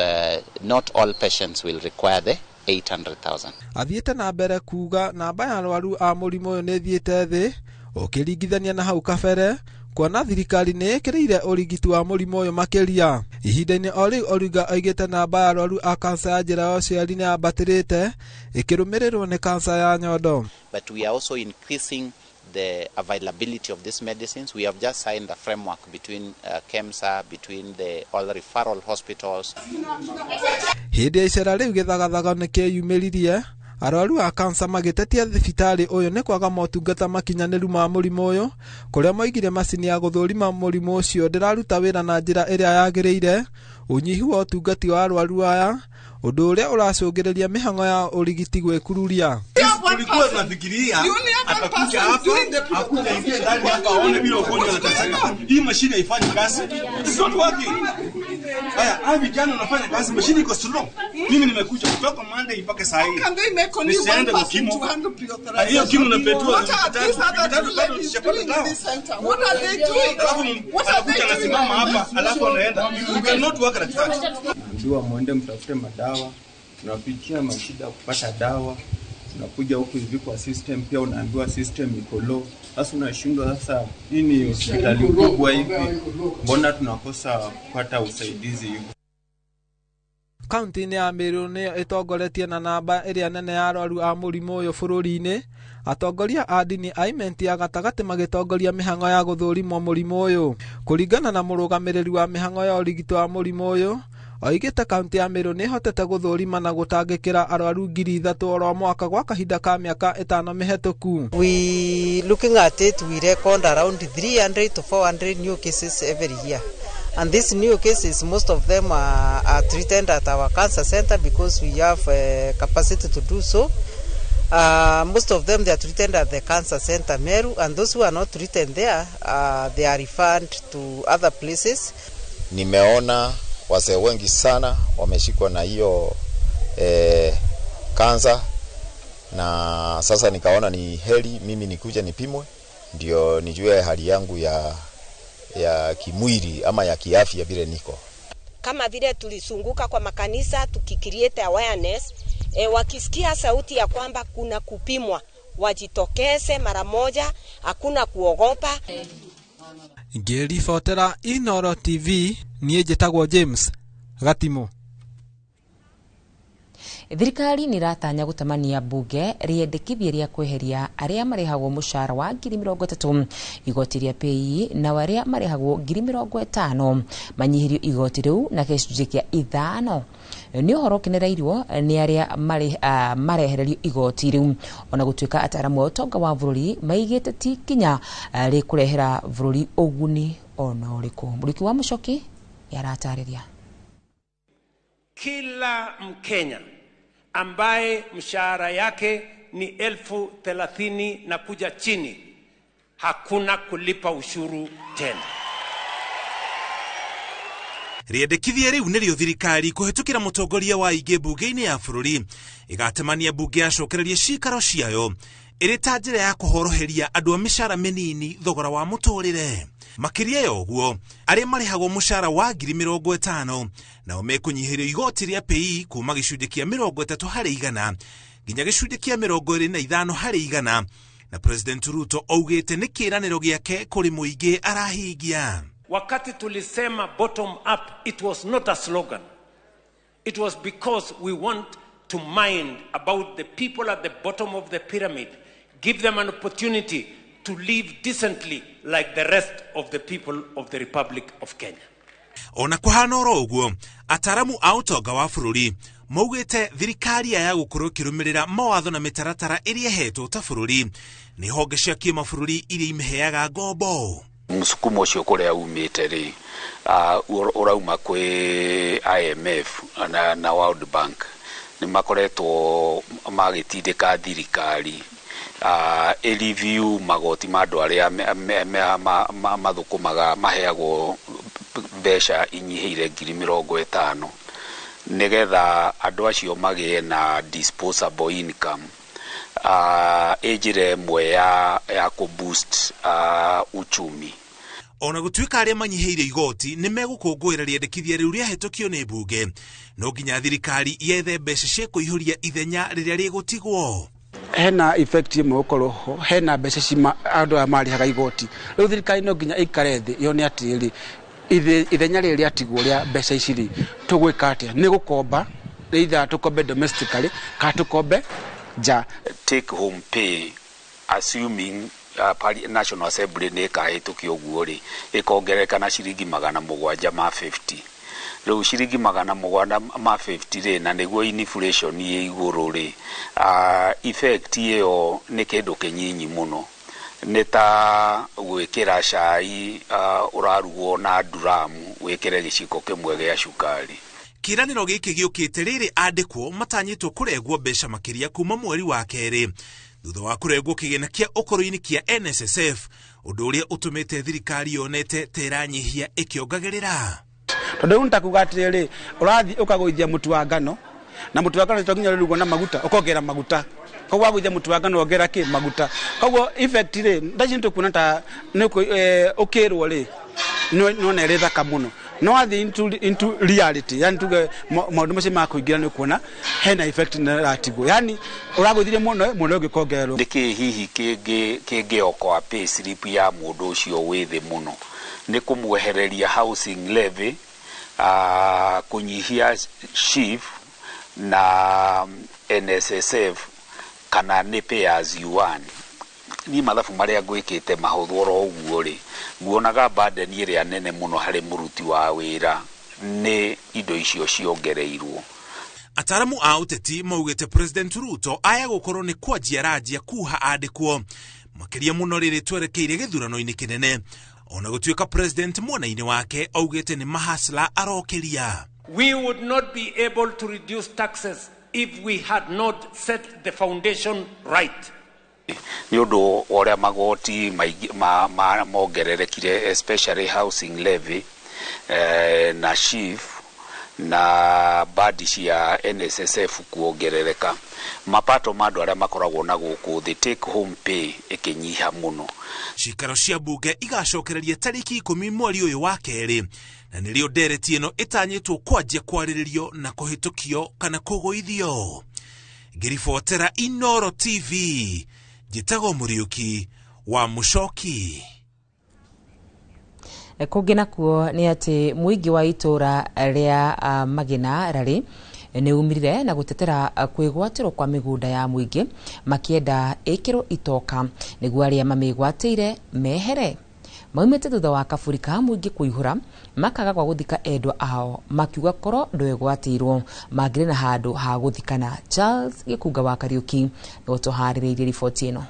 S12: not all patients will require the 800,000.
S4: Athiĩte na mbere kuga namba ya arwaru a mũrimũ ũyũ nĩ ĩthiĩte thĩ ũkĩringithania na hau kabere, kuona thirikari nĩ ĩkĩrĩire ũrigiti wa mũrimũ ũyũ makĩria. Ihinda-inĩ o rĩu Oruga oigĩte namba ya arwaru a kansa ya njĩra ya ũciari nĩ yambatĩrĩte ĩkĩrũmĩrĩrwo nĩ kansa ya nyondo.
S12: But we are also increasing the availability of these medicines. We have just signed a framework between KEMSA, between the all referral hospitals.
S4: Hĩndĩ ya icera rĩu gĩthagathago nĩ kĩyumĩririe, arwaru a kansa magĩtetia thibitarĩ ũyũ nĩ kwaga motungata makinyanĩru ma mũrimũ ũyũ, kũrĩa moigire macini ya gũthũrima mũrimũ ũcio ndĩraruta wĩra na njĩra ĩrĩa yagĩrĩire, ũnyihu wa ũtungati wa arwaru aya, ũndũ ũrĩa ũracũngĩrĩria mĩhang'o ya ũrigiti gwĩkururia.
S20: Tulikuwa tunafikiria atakuja hapa, akuja ingie ndani hapa aone vile ugonjwa unateseka. Hii mashine haifanyi kazi. It's not working. Haya, hawa vijana wanafanya kazi, mashine iko slow. Mimi nimekuja kutoka Monday mpaka saa hii. Nisiende kwa kimo. Hiyo kimo napetua. What are they doing? Alafu anasimama hapa, alafu anaenda. You cannot work like that.
S21: Ambiwa muende mtafute madawa, tunapitia mashida kupata dawa. Unakuja huku hivi kwa system pia unaambiwa system iko low. Sasa unashindwa, sasa hii ni hospitali kubwa hivi, mbona tunakosa kupata usaidizi hivi?
S4: Kaunti-inĩ ya Meru nĩyo ĩtongoretie na namba ĩrĩa nene ya arwaru a mũrimũ ũyũ bũrũri-inĩ. Atongoria a ndini a imenti ya gatagatĩ magĩtongoria mĩhang'o ya gũthũrimwo mũrimũ ũyũ. Kũringana na mũrũgamĩrĩri wa mĩhang'o ya ũrigiti wa mũrimũ ũyũ, oigĩte kaunti ya Meru nĩ ĩhotete gũthũrima na gũtangĩkĩra arwaru 3,000 oro mwaka gwa kahinda ka mĩaka 5 mĩhetũku.
S22: We looking at it, we record around 300 to 400 new cases every year. And these new cases, most of them are treated at our cancer center because we have capacity to do so. Most of them, they are treated at the cancer center Meru, and those who are not treated there, they are referred to other places.
S23: Nimeona wazee wengi sana wameshikwa na hiyo kansa, na sasa nikaona ni heri mimi nikuja nipimwe ndio nijue hali yangu ya kimwili ama ya kiafya vile niko.
S24: Kama vile tulisunguka kwa makanisa tukicreate awareness, wakisikia sauti ya kwamba kuna kupimwa wajitokeze mara moja, hakuna kuogopa.
S4: Ngĩribotera Inooro TV, niĩ njĩtagwo James Gatimo.
S1: Thirikari nĩ ĩratanya gũtamania mbunge rĩendekithia rĩa kweheria arĩa marĩhagwo mũcara wa 30,000 igoti rĩa PAYE na arĩa marĩhagwo 50,000 manyihĩrio igoti rĩu na gĩcunjĩ kĩa 5. Nĩ ũhoro ũkenereirwo nĩ arĩa marehererio igoti rĩu, ona gũtuĩka ataaramu a ũtonga wa bũrũri maigĩte ti kinya rĩkũrehera bũrũri ũguni ona ũrĩkũ. Mũrĩki wa Mũcoki nĩaratarĩria.
S26: Kila Mkenya ambaye mshahara yake ni 30,000 na kuja chini, hakuna kulipa ushuru tena.
S29: Rĩendekithia rĩu nĩrĩo thirikari kũhetũkĩra mũtongoria wa aingĩ mbunge-inĩ ya bũrũri ĩgatemania mbunge yacokererie cikaro ciayo ĩrĩ ta njĩra ya kũhoroheria andũ a mĩcara mĩnini thogora wa mũtũrĩre. Makĩria ya ũguo, arĩa marĩhagwo mũcara wa 50,000 nao mekũnyihĩrio igoti rĩa PAYE kuma gĩcunjĩ kĩa 30 harĩ igana nginya gĩcunjĩ kĩa 25 harĩ igana, na President Ruto augĩte nĩ kĩĩranĩro gĩake kũrĩ mũingĩ arahingia.
S26: Wakati tulisema bottom up, it was not a slogan. It was because we want to mind about the people at the bottom of the pyramid, give them an opportunity to live decently like the rest of the people of the Republic of Kenya.
S29: Ona kũhana oro ũguo, ataramu a ũtonga wa bũrũri maugĩte thirikari ya gũkorwo ĩkĩrũmĩrĩra mawatho na mĩtaratara ĩrĩa ĩhetwo ta bũrũri nĩ honge cia kĩmabũrũri iria imeheaga ngombo.
S3: Mũsukumo ũcio kũrĩa umĩte rĩ, ũrauma kwĩ IMF na World Bank. Nĩ makoretwo magĩtindĩka thirikari ĩ-review magoti ma andũ arĩa mathũkũmaga maheagwo mbeca inyihĩire 50,000 nĩgetha andũ acio magĩe na disposable income. Ĩ njĩra ĩmwe ya kũ boost uchumi.
S29: Ona gũtuĩka arĩa manyihĩire igoti nĩ megũkũngũĩra rĩendekithia rĩu rĩahĩtũkio nĩ mbunge, no nginya thirikari yethe mbeca cia kũihũria ithenya rĩrĩa rĩgũtigwo.
S8: Hena effect ĩmwe gũkorwo ho, hena mbeca cima andũ aya marĩhaga igoti. Rĩu thirikari no nginya ĩikare thĩ yone atĩrĩrĩ, ithenya rĩrĩ rĩatigwo rĩa mbeca ici rĩ, tũgwĩka atĩa? Nĩ gũkomba, either tũkombe domestically kana tũkombe nja.
S3: Take home pay, assuming National Assembly nĩ ĩkahĩtũkia ũguo rĩ, ĩkongerereka na ciringi 750. Rĩu ciringi 750 rĩ, na nĩguo inflation ĩ igũrũ rĩ, effect ĩyo nĩ kĩndũ kĩnyinyi mũno. Nĩ ta gwĩkĩra cai ũrarugwo na nduramu wĩkĩre gĩciko kĩmwe gĩa cukari.
S29: Kĩĩranĩro gĩkĩ gĩũkĩte rĩrĩ andĩkwo matanyĩtwo kũrengwo mbeca makĩria kuma mweri wa kerĩ thutha wa kũrengwo kĩgĩna kĩa ũkũrũ-inĩ kĩa NSSF, ũndũ ũrĩa ũtũmĩte thirikari yonete ta ĩranyihia ĩkĩongagĩrĩra.
S8: Tondũ rĩu nĩtakuga atĩrĩrĩ, ũrathiĩ ũkagũithia mũtu wa ngano, na mũtu wa ngano to nginya ũrugwo na maguta, ũkongerera maguta. Koguo wagũithia mũtu wa ngano wongerera kĩ? Maguta. Koguo effect rĩ, thaa ici nĩtũkuona ta ũkĩrwo rĩ, nĩwona ĩrĩ thaka mũno. No wathiĩ into reality, yani tuge maũndũ macio ma kũingĩra nĩ ũkuona hena effect nene ĩratigwo. Yani ũragũithirie mũno, mũno ũngĩkongererwo.
S3: Nĩkĩ hihi kĩngĩokoa pay slip ya mũndũ ũcio wĩ thĩ mũno? Nĩ kũmwehereria housing levy, kũnyihia SHIF na NSSF kana nĩ pay as you earn. Niĩ mathabu marĩa ngwĩkĩte mahũthũ oro ũguo rĩ, nguonaga burden ĩrĩa nene mũno harĩ mũruti wa wĩra nĩ indo icio ciongereirwo.
S29: Ataramu a ũteti maugĩte President Ruto aya gũkorwo nĩ kwanjia aranjia kuha andĩkwo makĩria mũno rĩrĩ twerekeire gĩthurano-inĩ kĩnene. Ona gũtuĩka President mwena-inĩ wake augĩte nĩ mahasla arokĩria.
S26: We would not be able to reduce taxes if we had not set the foundation right.
S3: Nĩ ũndũ wa ũrĩa magoti mongererekire, especially housing levy, na SHIF na bandi cia NSSF kuongerereka, mapato ma andũ arĩa makoragwo na gũkũ thĩ, take home pay ĩkĩnyiha mũno.
S29: Cikaro cia mbunge igacokereria tarĩki 10 mweri ũyũ wa kerĩ, na nĩrĩo ndereti ĩno ĩtanyĩtwo kwanjia kwarĩrĩrio na kũhĩtũkio kana kũgũithio. Ngĩribotera Inooro TV, njĩtagwo Mũriũki wa Mũcoki.
S1: Kũngĩ nakuo nĩ atĩ mũingĩ wa itũra rĩa Magina Rari nĩ umirire na gũtetera kwĩgwatĩrwo kwa mĩgũnda ya mũingĩ makĩenda ĩkĩrwo itoka nĩguo arĩa mamĩgwatĩire mehere. Maumĩte thutha wa kaburi ka mũingĩ kũihũra makaga gwa gũthika endwa ao makiuga korwo ndwegwatĩirwo mangĩrĩ na handũ ha gũthikana. Charles Gĩkunga wa Kariũki nĩwe ũtũharĩrĩirie riboti ĩno.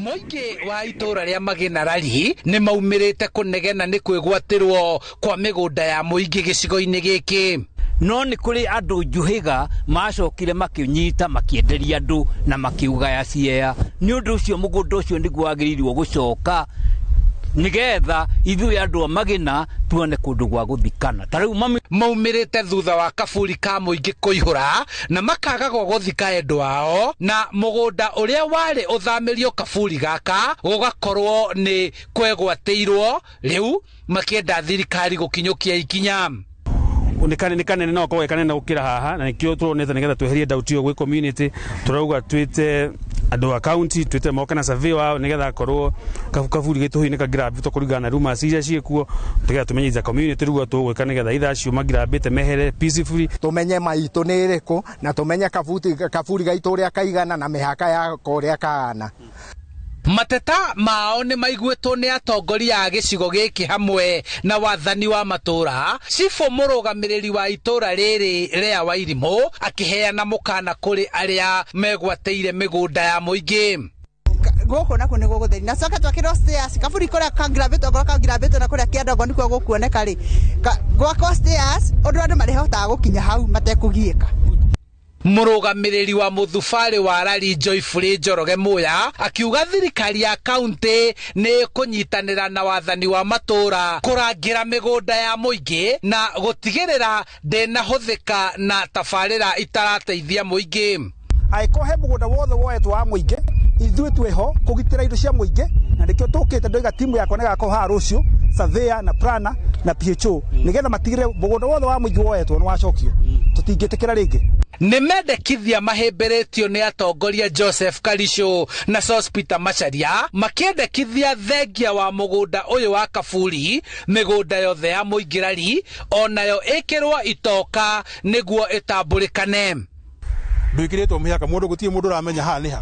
S13: Mũingĩ wa itũra rĩa Magina Rari nĩ maumĩrĩte kũnegena nĩ kwĩgwatĩrwo kwa mĩgũnda ya mũingĩ gĩcigo-inĩ gĩkĩ.
S14: No nĩ kũrĩ andũ njuhĩga macokire makĩnyita makĩenderia andũ na makiugaya ciea. Nĩ ũndũ ũcio mũgũnda ũcio nĩguo wagĩrĩirwo gũcoka nĩgetha ithuĩ andũ a Magina tuone kũndũ gwa gũthikana. Ta rĩu
S13: maumĩrĩte thutha wa kaburi ka mũingĩ kũihũra na makaga gwa gũthika endwa ao, na mũgũnda ũrĩa warĩ ũthamĩrio kaburi gaka gũgakorwo nĩ kwegwatĩirwo. Rĩu makĩenda thirikari gũkinyũkia ikinya.
S15: Nĩ kanene no gakorwo ge kanene gũkĩra haha, na nĩkĩo tũronete nĩgetha tweherie doubt ĩyo gwĩ community. Tũrauga twĩte Andũ a county twĩte moke na survey wao nĩgetha akorwo kaburi gitũ hihi nĩ kangirambĩtwo kũringana na rumors iria ciĩkuo, tũgetha tũmenye as a community rĩu tũgwĩka nĩgetha itha acio mangirambĩte mehere peacefully.
S2: Tumenye maitũ nĩ ĩrĩkũ na tumenye kaburi gaitũ ũrĩa kaigana na mĩhaka yako ũrĩa kahana.
S13: Mateta mao nĩ maiguĩtwo nĩ atongoria a gĩcigo gĩkĩ hamwe na wathani wa matũra. Cibũ mũrũgamĩrĩri wa itũra rĩrĩ rĩa Wairimũ akĩheana mũkana kũrĩ arĩa megwatĩire mĩgũnda ya mũingĩ.
S5: Gũkũ nakuo nĩ gũgũtheri na coke twakĩrwo stairs kaburi kũrĩa kangirambĩtwo ngoro kangirambĩtwo na kũrĩa kĩandongo nĩkuo gũkuoneka rĩ, gwakwo stairs ũndũ andũ marĩhotaga gũkinya hau matekũgiĩka.
S13: Mũrũgamĩrĩri wa mũthubarĩ wa Rari Joyfrey Njoroge Muya akiuga thirikari ya kaunti nĩ kũnyitanĩra na wathani wa matũra kũrangĩra mĩgũnda ya mũingĩ na gũtigĩrĩra ndĩnahũthĩka na tabarĩra itarateithia mũingĩ.
S6: Angĩkorwo he mũgũnda wothe woetwo wa mũingĩ, ithuĩ twĩho kũgitĩra indo cia mũingĩ, na nĩkĩo tũkĩte ndoiga timu yakwa nĩgakorwo haha rũciũ, surveyor na planner na PHO, nĩgetha matigĩrĩre mũgũnda wothe wa mũingĩ woetwo nĩ wacokio. Tũtingĩtĩkĩra rĩngĩ.
S13: Nĩ mendekithia mahĩmbĩrĩtio nĩ atongoria Joseph Karisho na Sospeter Macharia makĩendekithia thengia wa mũgũnda ũyũ wa kaburi mĩgũnda yothe ya mũingĩ Rari onayo ĩkĩrwo itoka nĩguo ĩtambũrĩkane.
S20: Ndwĩkĩrĩtwo mĩhaka mũndũ gũtirĩ mũndũ ũramenya haha nĩ ha.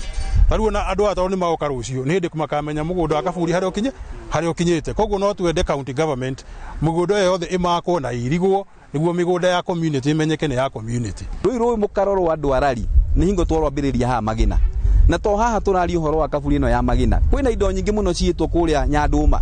S20: Ta rĩu ona andũ aya tondũ nĩ magoka rũciũ nĩ hĩndĩ makamenya mũgũnda wa kaburi harĩa ũkinyĩte. Koguo no twende county government mũgũnda ĩyo yothe ĩmakwo na ĩirigwo nĩguo mĩgũnda ya community ĩmenyeke nĩ ya community.
S9: Rũi rũĩ mũkaro rwa andũ a Rari nĩ hingo twarwambĩrĩria haha Magina, na to haha tũraria ũhoro wa kaburi ĩno ya Magina, kwĩna indo nyingĩ mũno ciĩtwo kũrĩa Nyandũma,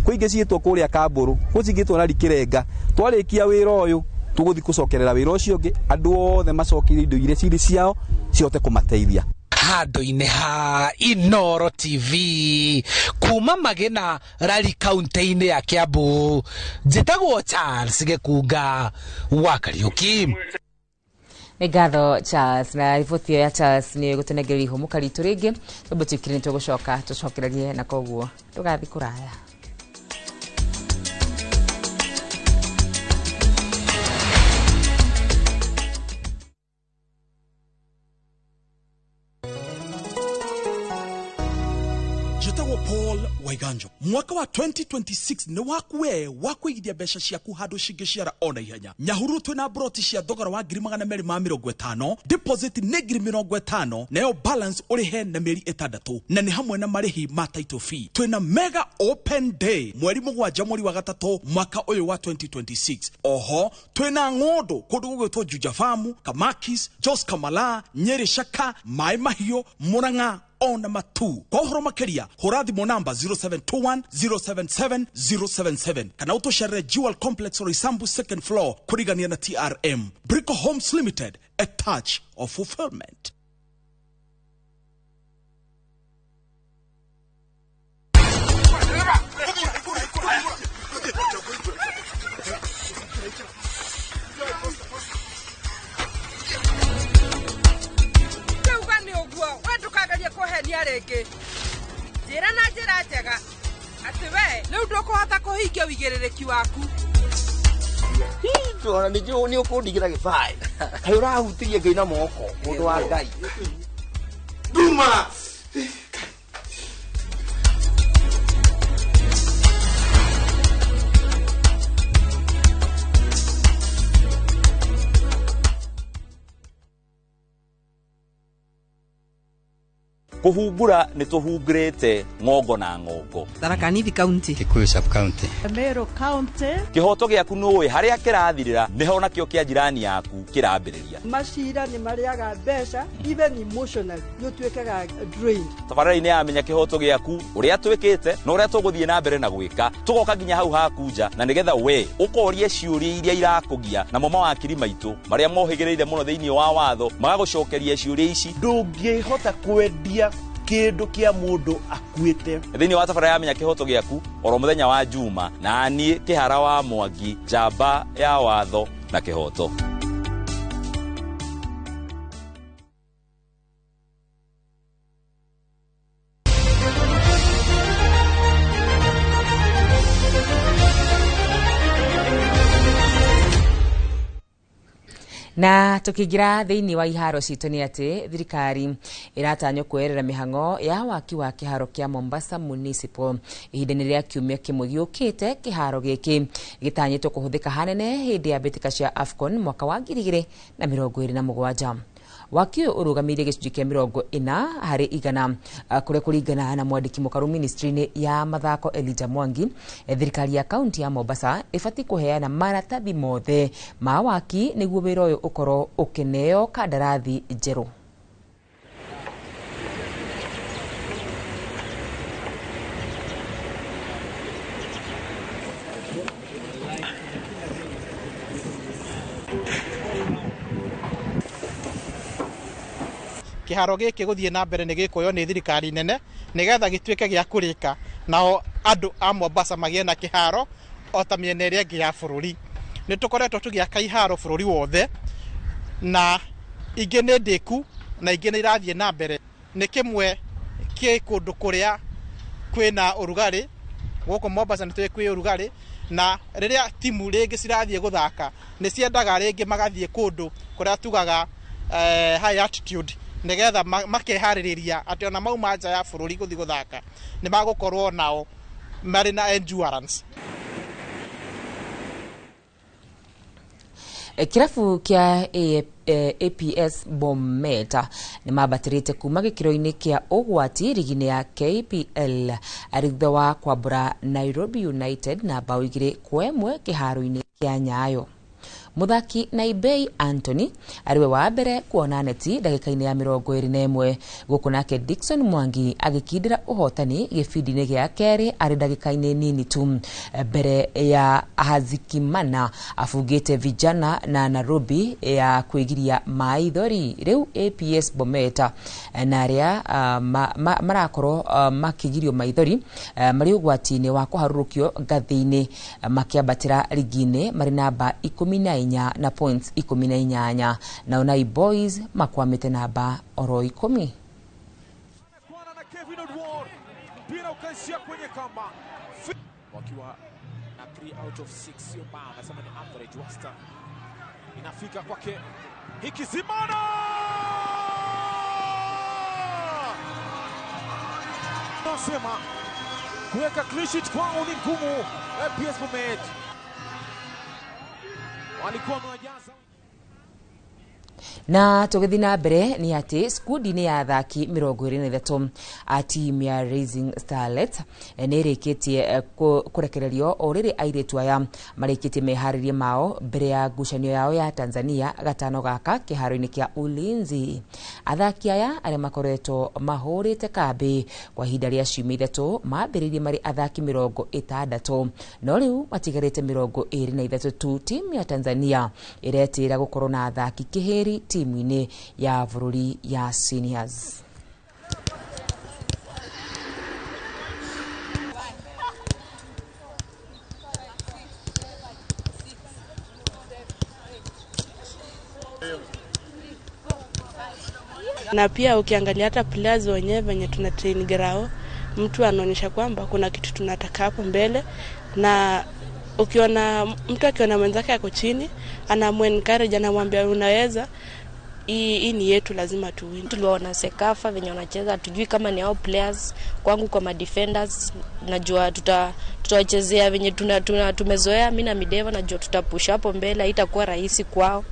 S9: kwĩ ingĩ ciĩtwo kũrĩa Kambũrũ, kwĩ cingĩtwo Rari Kĩrenga. Twarĩkia wĩra ũyũ tũgũthiĩ gũcokerera wĩra ũcio ũngĩ, andũ othe macokerie indo iria cirĩ ciao cihote kũmateithia.
S13: Handũ-inĩ ha Inooro TV kuma Magina Rari kaunti-inĩ ya Kiambu, njĩtagwo Charles Gĩkunga wa Kariũki.
S1: Nĩ ngatho Charles, na riboti ĩyo ya Charles nĩ ĩgũtũnengeria ihũmũka ritũ rĩngĩ tondũ tuikire nĩ tũgũcoka tũcokererie, na koguo ndũgathiĩ kũraya.
S16: Paul Waiganjo mwaka wa 2026 nĩ waku we wa kũigithia mbeca ciaku handũ cingĩciara ona ihenya. Nyahururu twĩna broti cia thogora wa 250,000, deposit nĩ 50,000, nayo balance ũrĩhe na mĩeri 6, na nĩ hamwe na marĩhi ma title fee. Twĩna mega open day mweri 7 mweri wa 3 mwaka ũyũ wa 2026. Oho twĩna ng'ũndũ kũndũ gũgwĩtwo Juja Farm, Kamakis, Jos Kamala, Nyeri Shaka, Mai Mahiũ, Murang'a ona matu. Kwa ũhoro makĩria hũra thimũ namba 0721 077 077 kana ũtũcerere Jewel Complex Roysambu second floor kũrigania na TRM. Brico Homes Limited, a touch of fulfillment.
S17: Rĩngĩ njĩra na njĩra njega atĩ we rĩu ndũkũhota kũhingia ũigĩrĩrĩki waku.
S18: Ona nĩ ũkũndigĩra gĩbaĩ kaĩ ũrahutirie Ngai na moko mũndũ wa Ngai.
S20: Duma.
S27: Kũhungura nĩ tũhungurĩte ng'ongo na ng'ongo.
S17: Tharaka Nithi County,
S28: Kikuyu sub county,
S30: Meru County.
S27: Kĩhoto gĩaku nũĩ harĩa kĩrathirĩra nĩho nakĩo kĩa jirani yaku kĩrambĩrĩria.
S30: Macira nĩ marĩaga mbeca, even emotionally nĩ ũtuĩkaga drained.
S27: Tabarĩra-inĩ ya Menya Kĩhoto Gĩaku ũrĩa twĩkĩte na ũrĩa tũgũthiĩ na mbere na gwĩka, tũgoka nginya hau haku nja na nĩgetha we ũkorie ciũria iria irakũgia, namo mawakiri maitũ marĩa mohĩgĩrĩire mũno thĩinĩ wa watho magagũcokeria ciũria ici.
S31: Ndũngĩhota kwendia kĩndũ kĩa mũndũ akuĩte.
S27: Thĩinĩ wa tabarĩra ya Menya Kĩhoto Gĩaku oro mũthenya wa Juma, na niĩ Kĩhara wa Mwangi, njamba ya watho na kĩhoto.
S1: Na tukiingira thiini wa iharo citũ nĩ atĩ thirikari ĩratanywo kuoerera mĩhang'o ya waki wa kĩharo kĩa Mombasa Municipal ihinda-inĩ rĩa kiumia kĩmwe gĩũkĩte. Kĩharo gĩkĩ gĩtanyĩtwo kũhũthĩka hanene hĩndĩ ya mbĩtĩka cia AFCON mwaka wa 2027. Waki ũyũ ũrũgamĩrĩire gĩcunjĩ kĩa 40% kũrĩa kũringana na mwandĩki mũkaru ministry-inĩ ya mathako Elijah Mwangi, thirikari ya kaunti ya Mombasa ĩbatiĩ kũheana maratathi mothe ma waki nĩguo wĩra ũyũ ũkorwo ũkĩneo kandarathi njerũ.
S7: Kĩharo gĩkĩ gũthiĩ na mbere nĩ gĩkuoywo nĩ thirikari nene nĩgetha gĩtuĩke gĩa kũrĩka, nao andũ a Mombasa magĩe na kĩharo o ta mĩena ĩrĩa ĩngĩ ya bũrũri. Nĩ tũkoretwo tũgĩaka iharo bũrũri wothe, na ingĩ nĩ ndĩku na ingĩ nĩ irathiĩ na mbere. Nĩ kĩmwe kĩ kũndũ kũrĩa kwĩna ũrugarĩ, gũkũ Mombasa nĩ tũĩ kwĩ ũrugarĩ, na rĩrĩa timu rĩngĩ cirathiĩ gũthaka nĩ ciendaga rĩngĩ magathiĩ kũndũ kũrĩa tugaga high altitude, nĩgetha makeharĩrĩria atĩ ona mauma nja ya bũrũri gũthiĩ gũthaka nĩ magũkorwo nao marĩ na endurance.
S1: Kĩrabu kĩa APS Bomet nĩ mambatĩrĩte kuma gĩkĩro-inĩ kĩa ũgwati rigi-inĩ ya KPL arĩ thutha wa kwambũra Nairobi United na bao 2-1 kĩharo-inĩ kĩa Nyayo. Muthaki Naibei Anthony ariwe wa mbere kuona neti ndagĩka-inĩ ya 21, gũkũ nake Dickson Mwangi agĩkindĩra ũhotani gĩbindi-inĩ gĩa kerĩ arĩ ndagĩka-inĩ nini tu mbere ya Hazikimana abungĩte Vijana na Nairobi ya kwĩgiria maithori. Rĩu APS Bomet na arĩa marakorwo makĩgirio maithori marĩ ũgwati-inĩ wa kũharũrũkio ngathĩ-inĩ makĩambatĩra rigi-inĩ marĩ namba 14 na points 18, nao Nai Boys makwamĩte namba oro 10.
S10: Kevin Odwar, mpira ukaishia kwenye kamba wakiwa na 3 out of 6, sio mbaya, anasema ni average wastani. Inafika kwake Hikizimana, nasema kuweka clean sheet kwao ni ngumu. APS Bomet walikuwa wamewajaza.
S1: Na tũgĩthiĩ na mbere nĩ atĩ skundi-inĩ ya athaki 23 a timu ya Rising Starlets nĩ ĩrĩkĩtie kũrekererio o rĩrĩ airĩtu aya marĩkĩtie meharĩria mao mbere ya ngucanio yao ya Tanzania gatano gaka kĩharo-inĩ kĩa Ulinzi. Athaki aya arĩa makoretwo mahũrĩte kambĩ kwa ihinda rĩa ciumia 3 mambĩrĩirie marĩ athaki 60, no rĩu matigarĩte 23 tu. Timu ya Tanzania ĩretĩĩra gũkorwo na athaki kĩhĩri timu-inĩ ya bũrũri ya seniors.
S11: Na pia ukiangalia hata players wenyewe venye tuna train grao, mtu anaonyesha kwamba kuna kitu tunataka hapo mbele, na ukiona mtu akiona mwenzake ako chini anamuencourage, anamwambia unaweza, hii ni yetu, lazima tu win.
S12: Tuliwaona Sekafa venye wanacheza, tujui kama ni hao players. Kwangu kwa ma defenders najua tutawachezea venye tumezoea. Mimi na Mideva najua tutapush hapo mbele, haitakuwa rahisi kwao.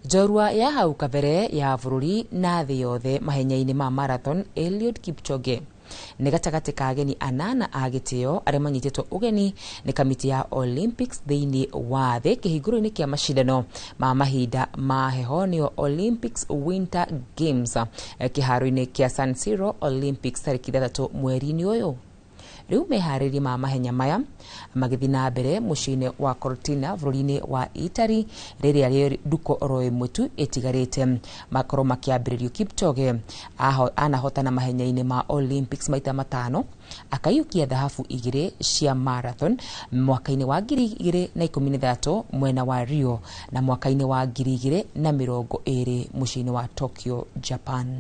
S1: Njorua ya hau kabere ya bũrũri na thĩ yothe mahenya-inĩ ma marathon Eliud Kipchoge nĩ gatagatĩ ka ageni 8 a gĩtĩo arĩa manyitĩtwo ũgeni nĩ kamĩtĩ ya Olympics thĩinĩ wa thĩ kĩhingũro-inĩ kĩa macindano ma mahinda ma heho nĩo Olympics Winter Games kĩharo-inĩ kĩa San Siro Olympics tarĩki 6 mweri-inĩ ũyũ. Rĩu meharĩria ma mahenya maya magĩthiĩ na mbere mũciĩ-inĩ wa Cortina bũrũri-inĩ wa Italy rĩrĩa rĩ nduko oro ĩmwe tu ĩtigarĩte makorwo makĩambĩrĩrio. Kipchoge anahotana mahenya-inĩ ma Olympics maita 5, akaiyũkia thahabu 2 cia marathon mwaka-inĩ wa 2013 mwena wa Rio na mwaka-inĩ wa 2020 mũciĩ-inĩ wa Tokyo, Japan.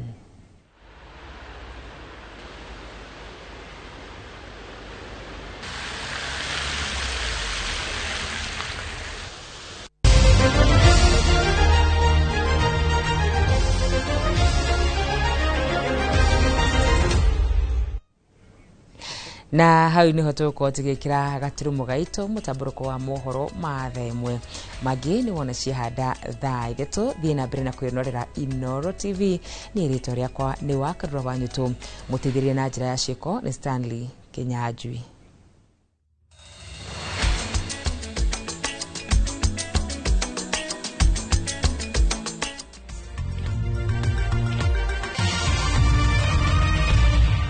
S1: Na hau niho tũgũkorwo tũgĩkĩra gaturumo gaitũ mũtambũrũko wa mohoro ma thaa ĩmwe. Mangĩ nĩ wona ciahanda thaa 3. Thiĩ na mbere na kwĩrorera Inoro TV. Niĩ rĩtwa rĩakwa nĩ wa Karura wa Nyũtũ, mũteithĩrĩria na njĩra ya ciĩko nĩ Stanley Kinyanjui.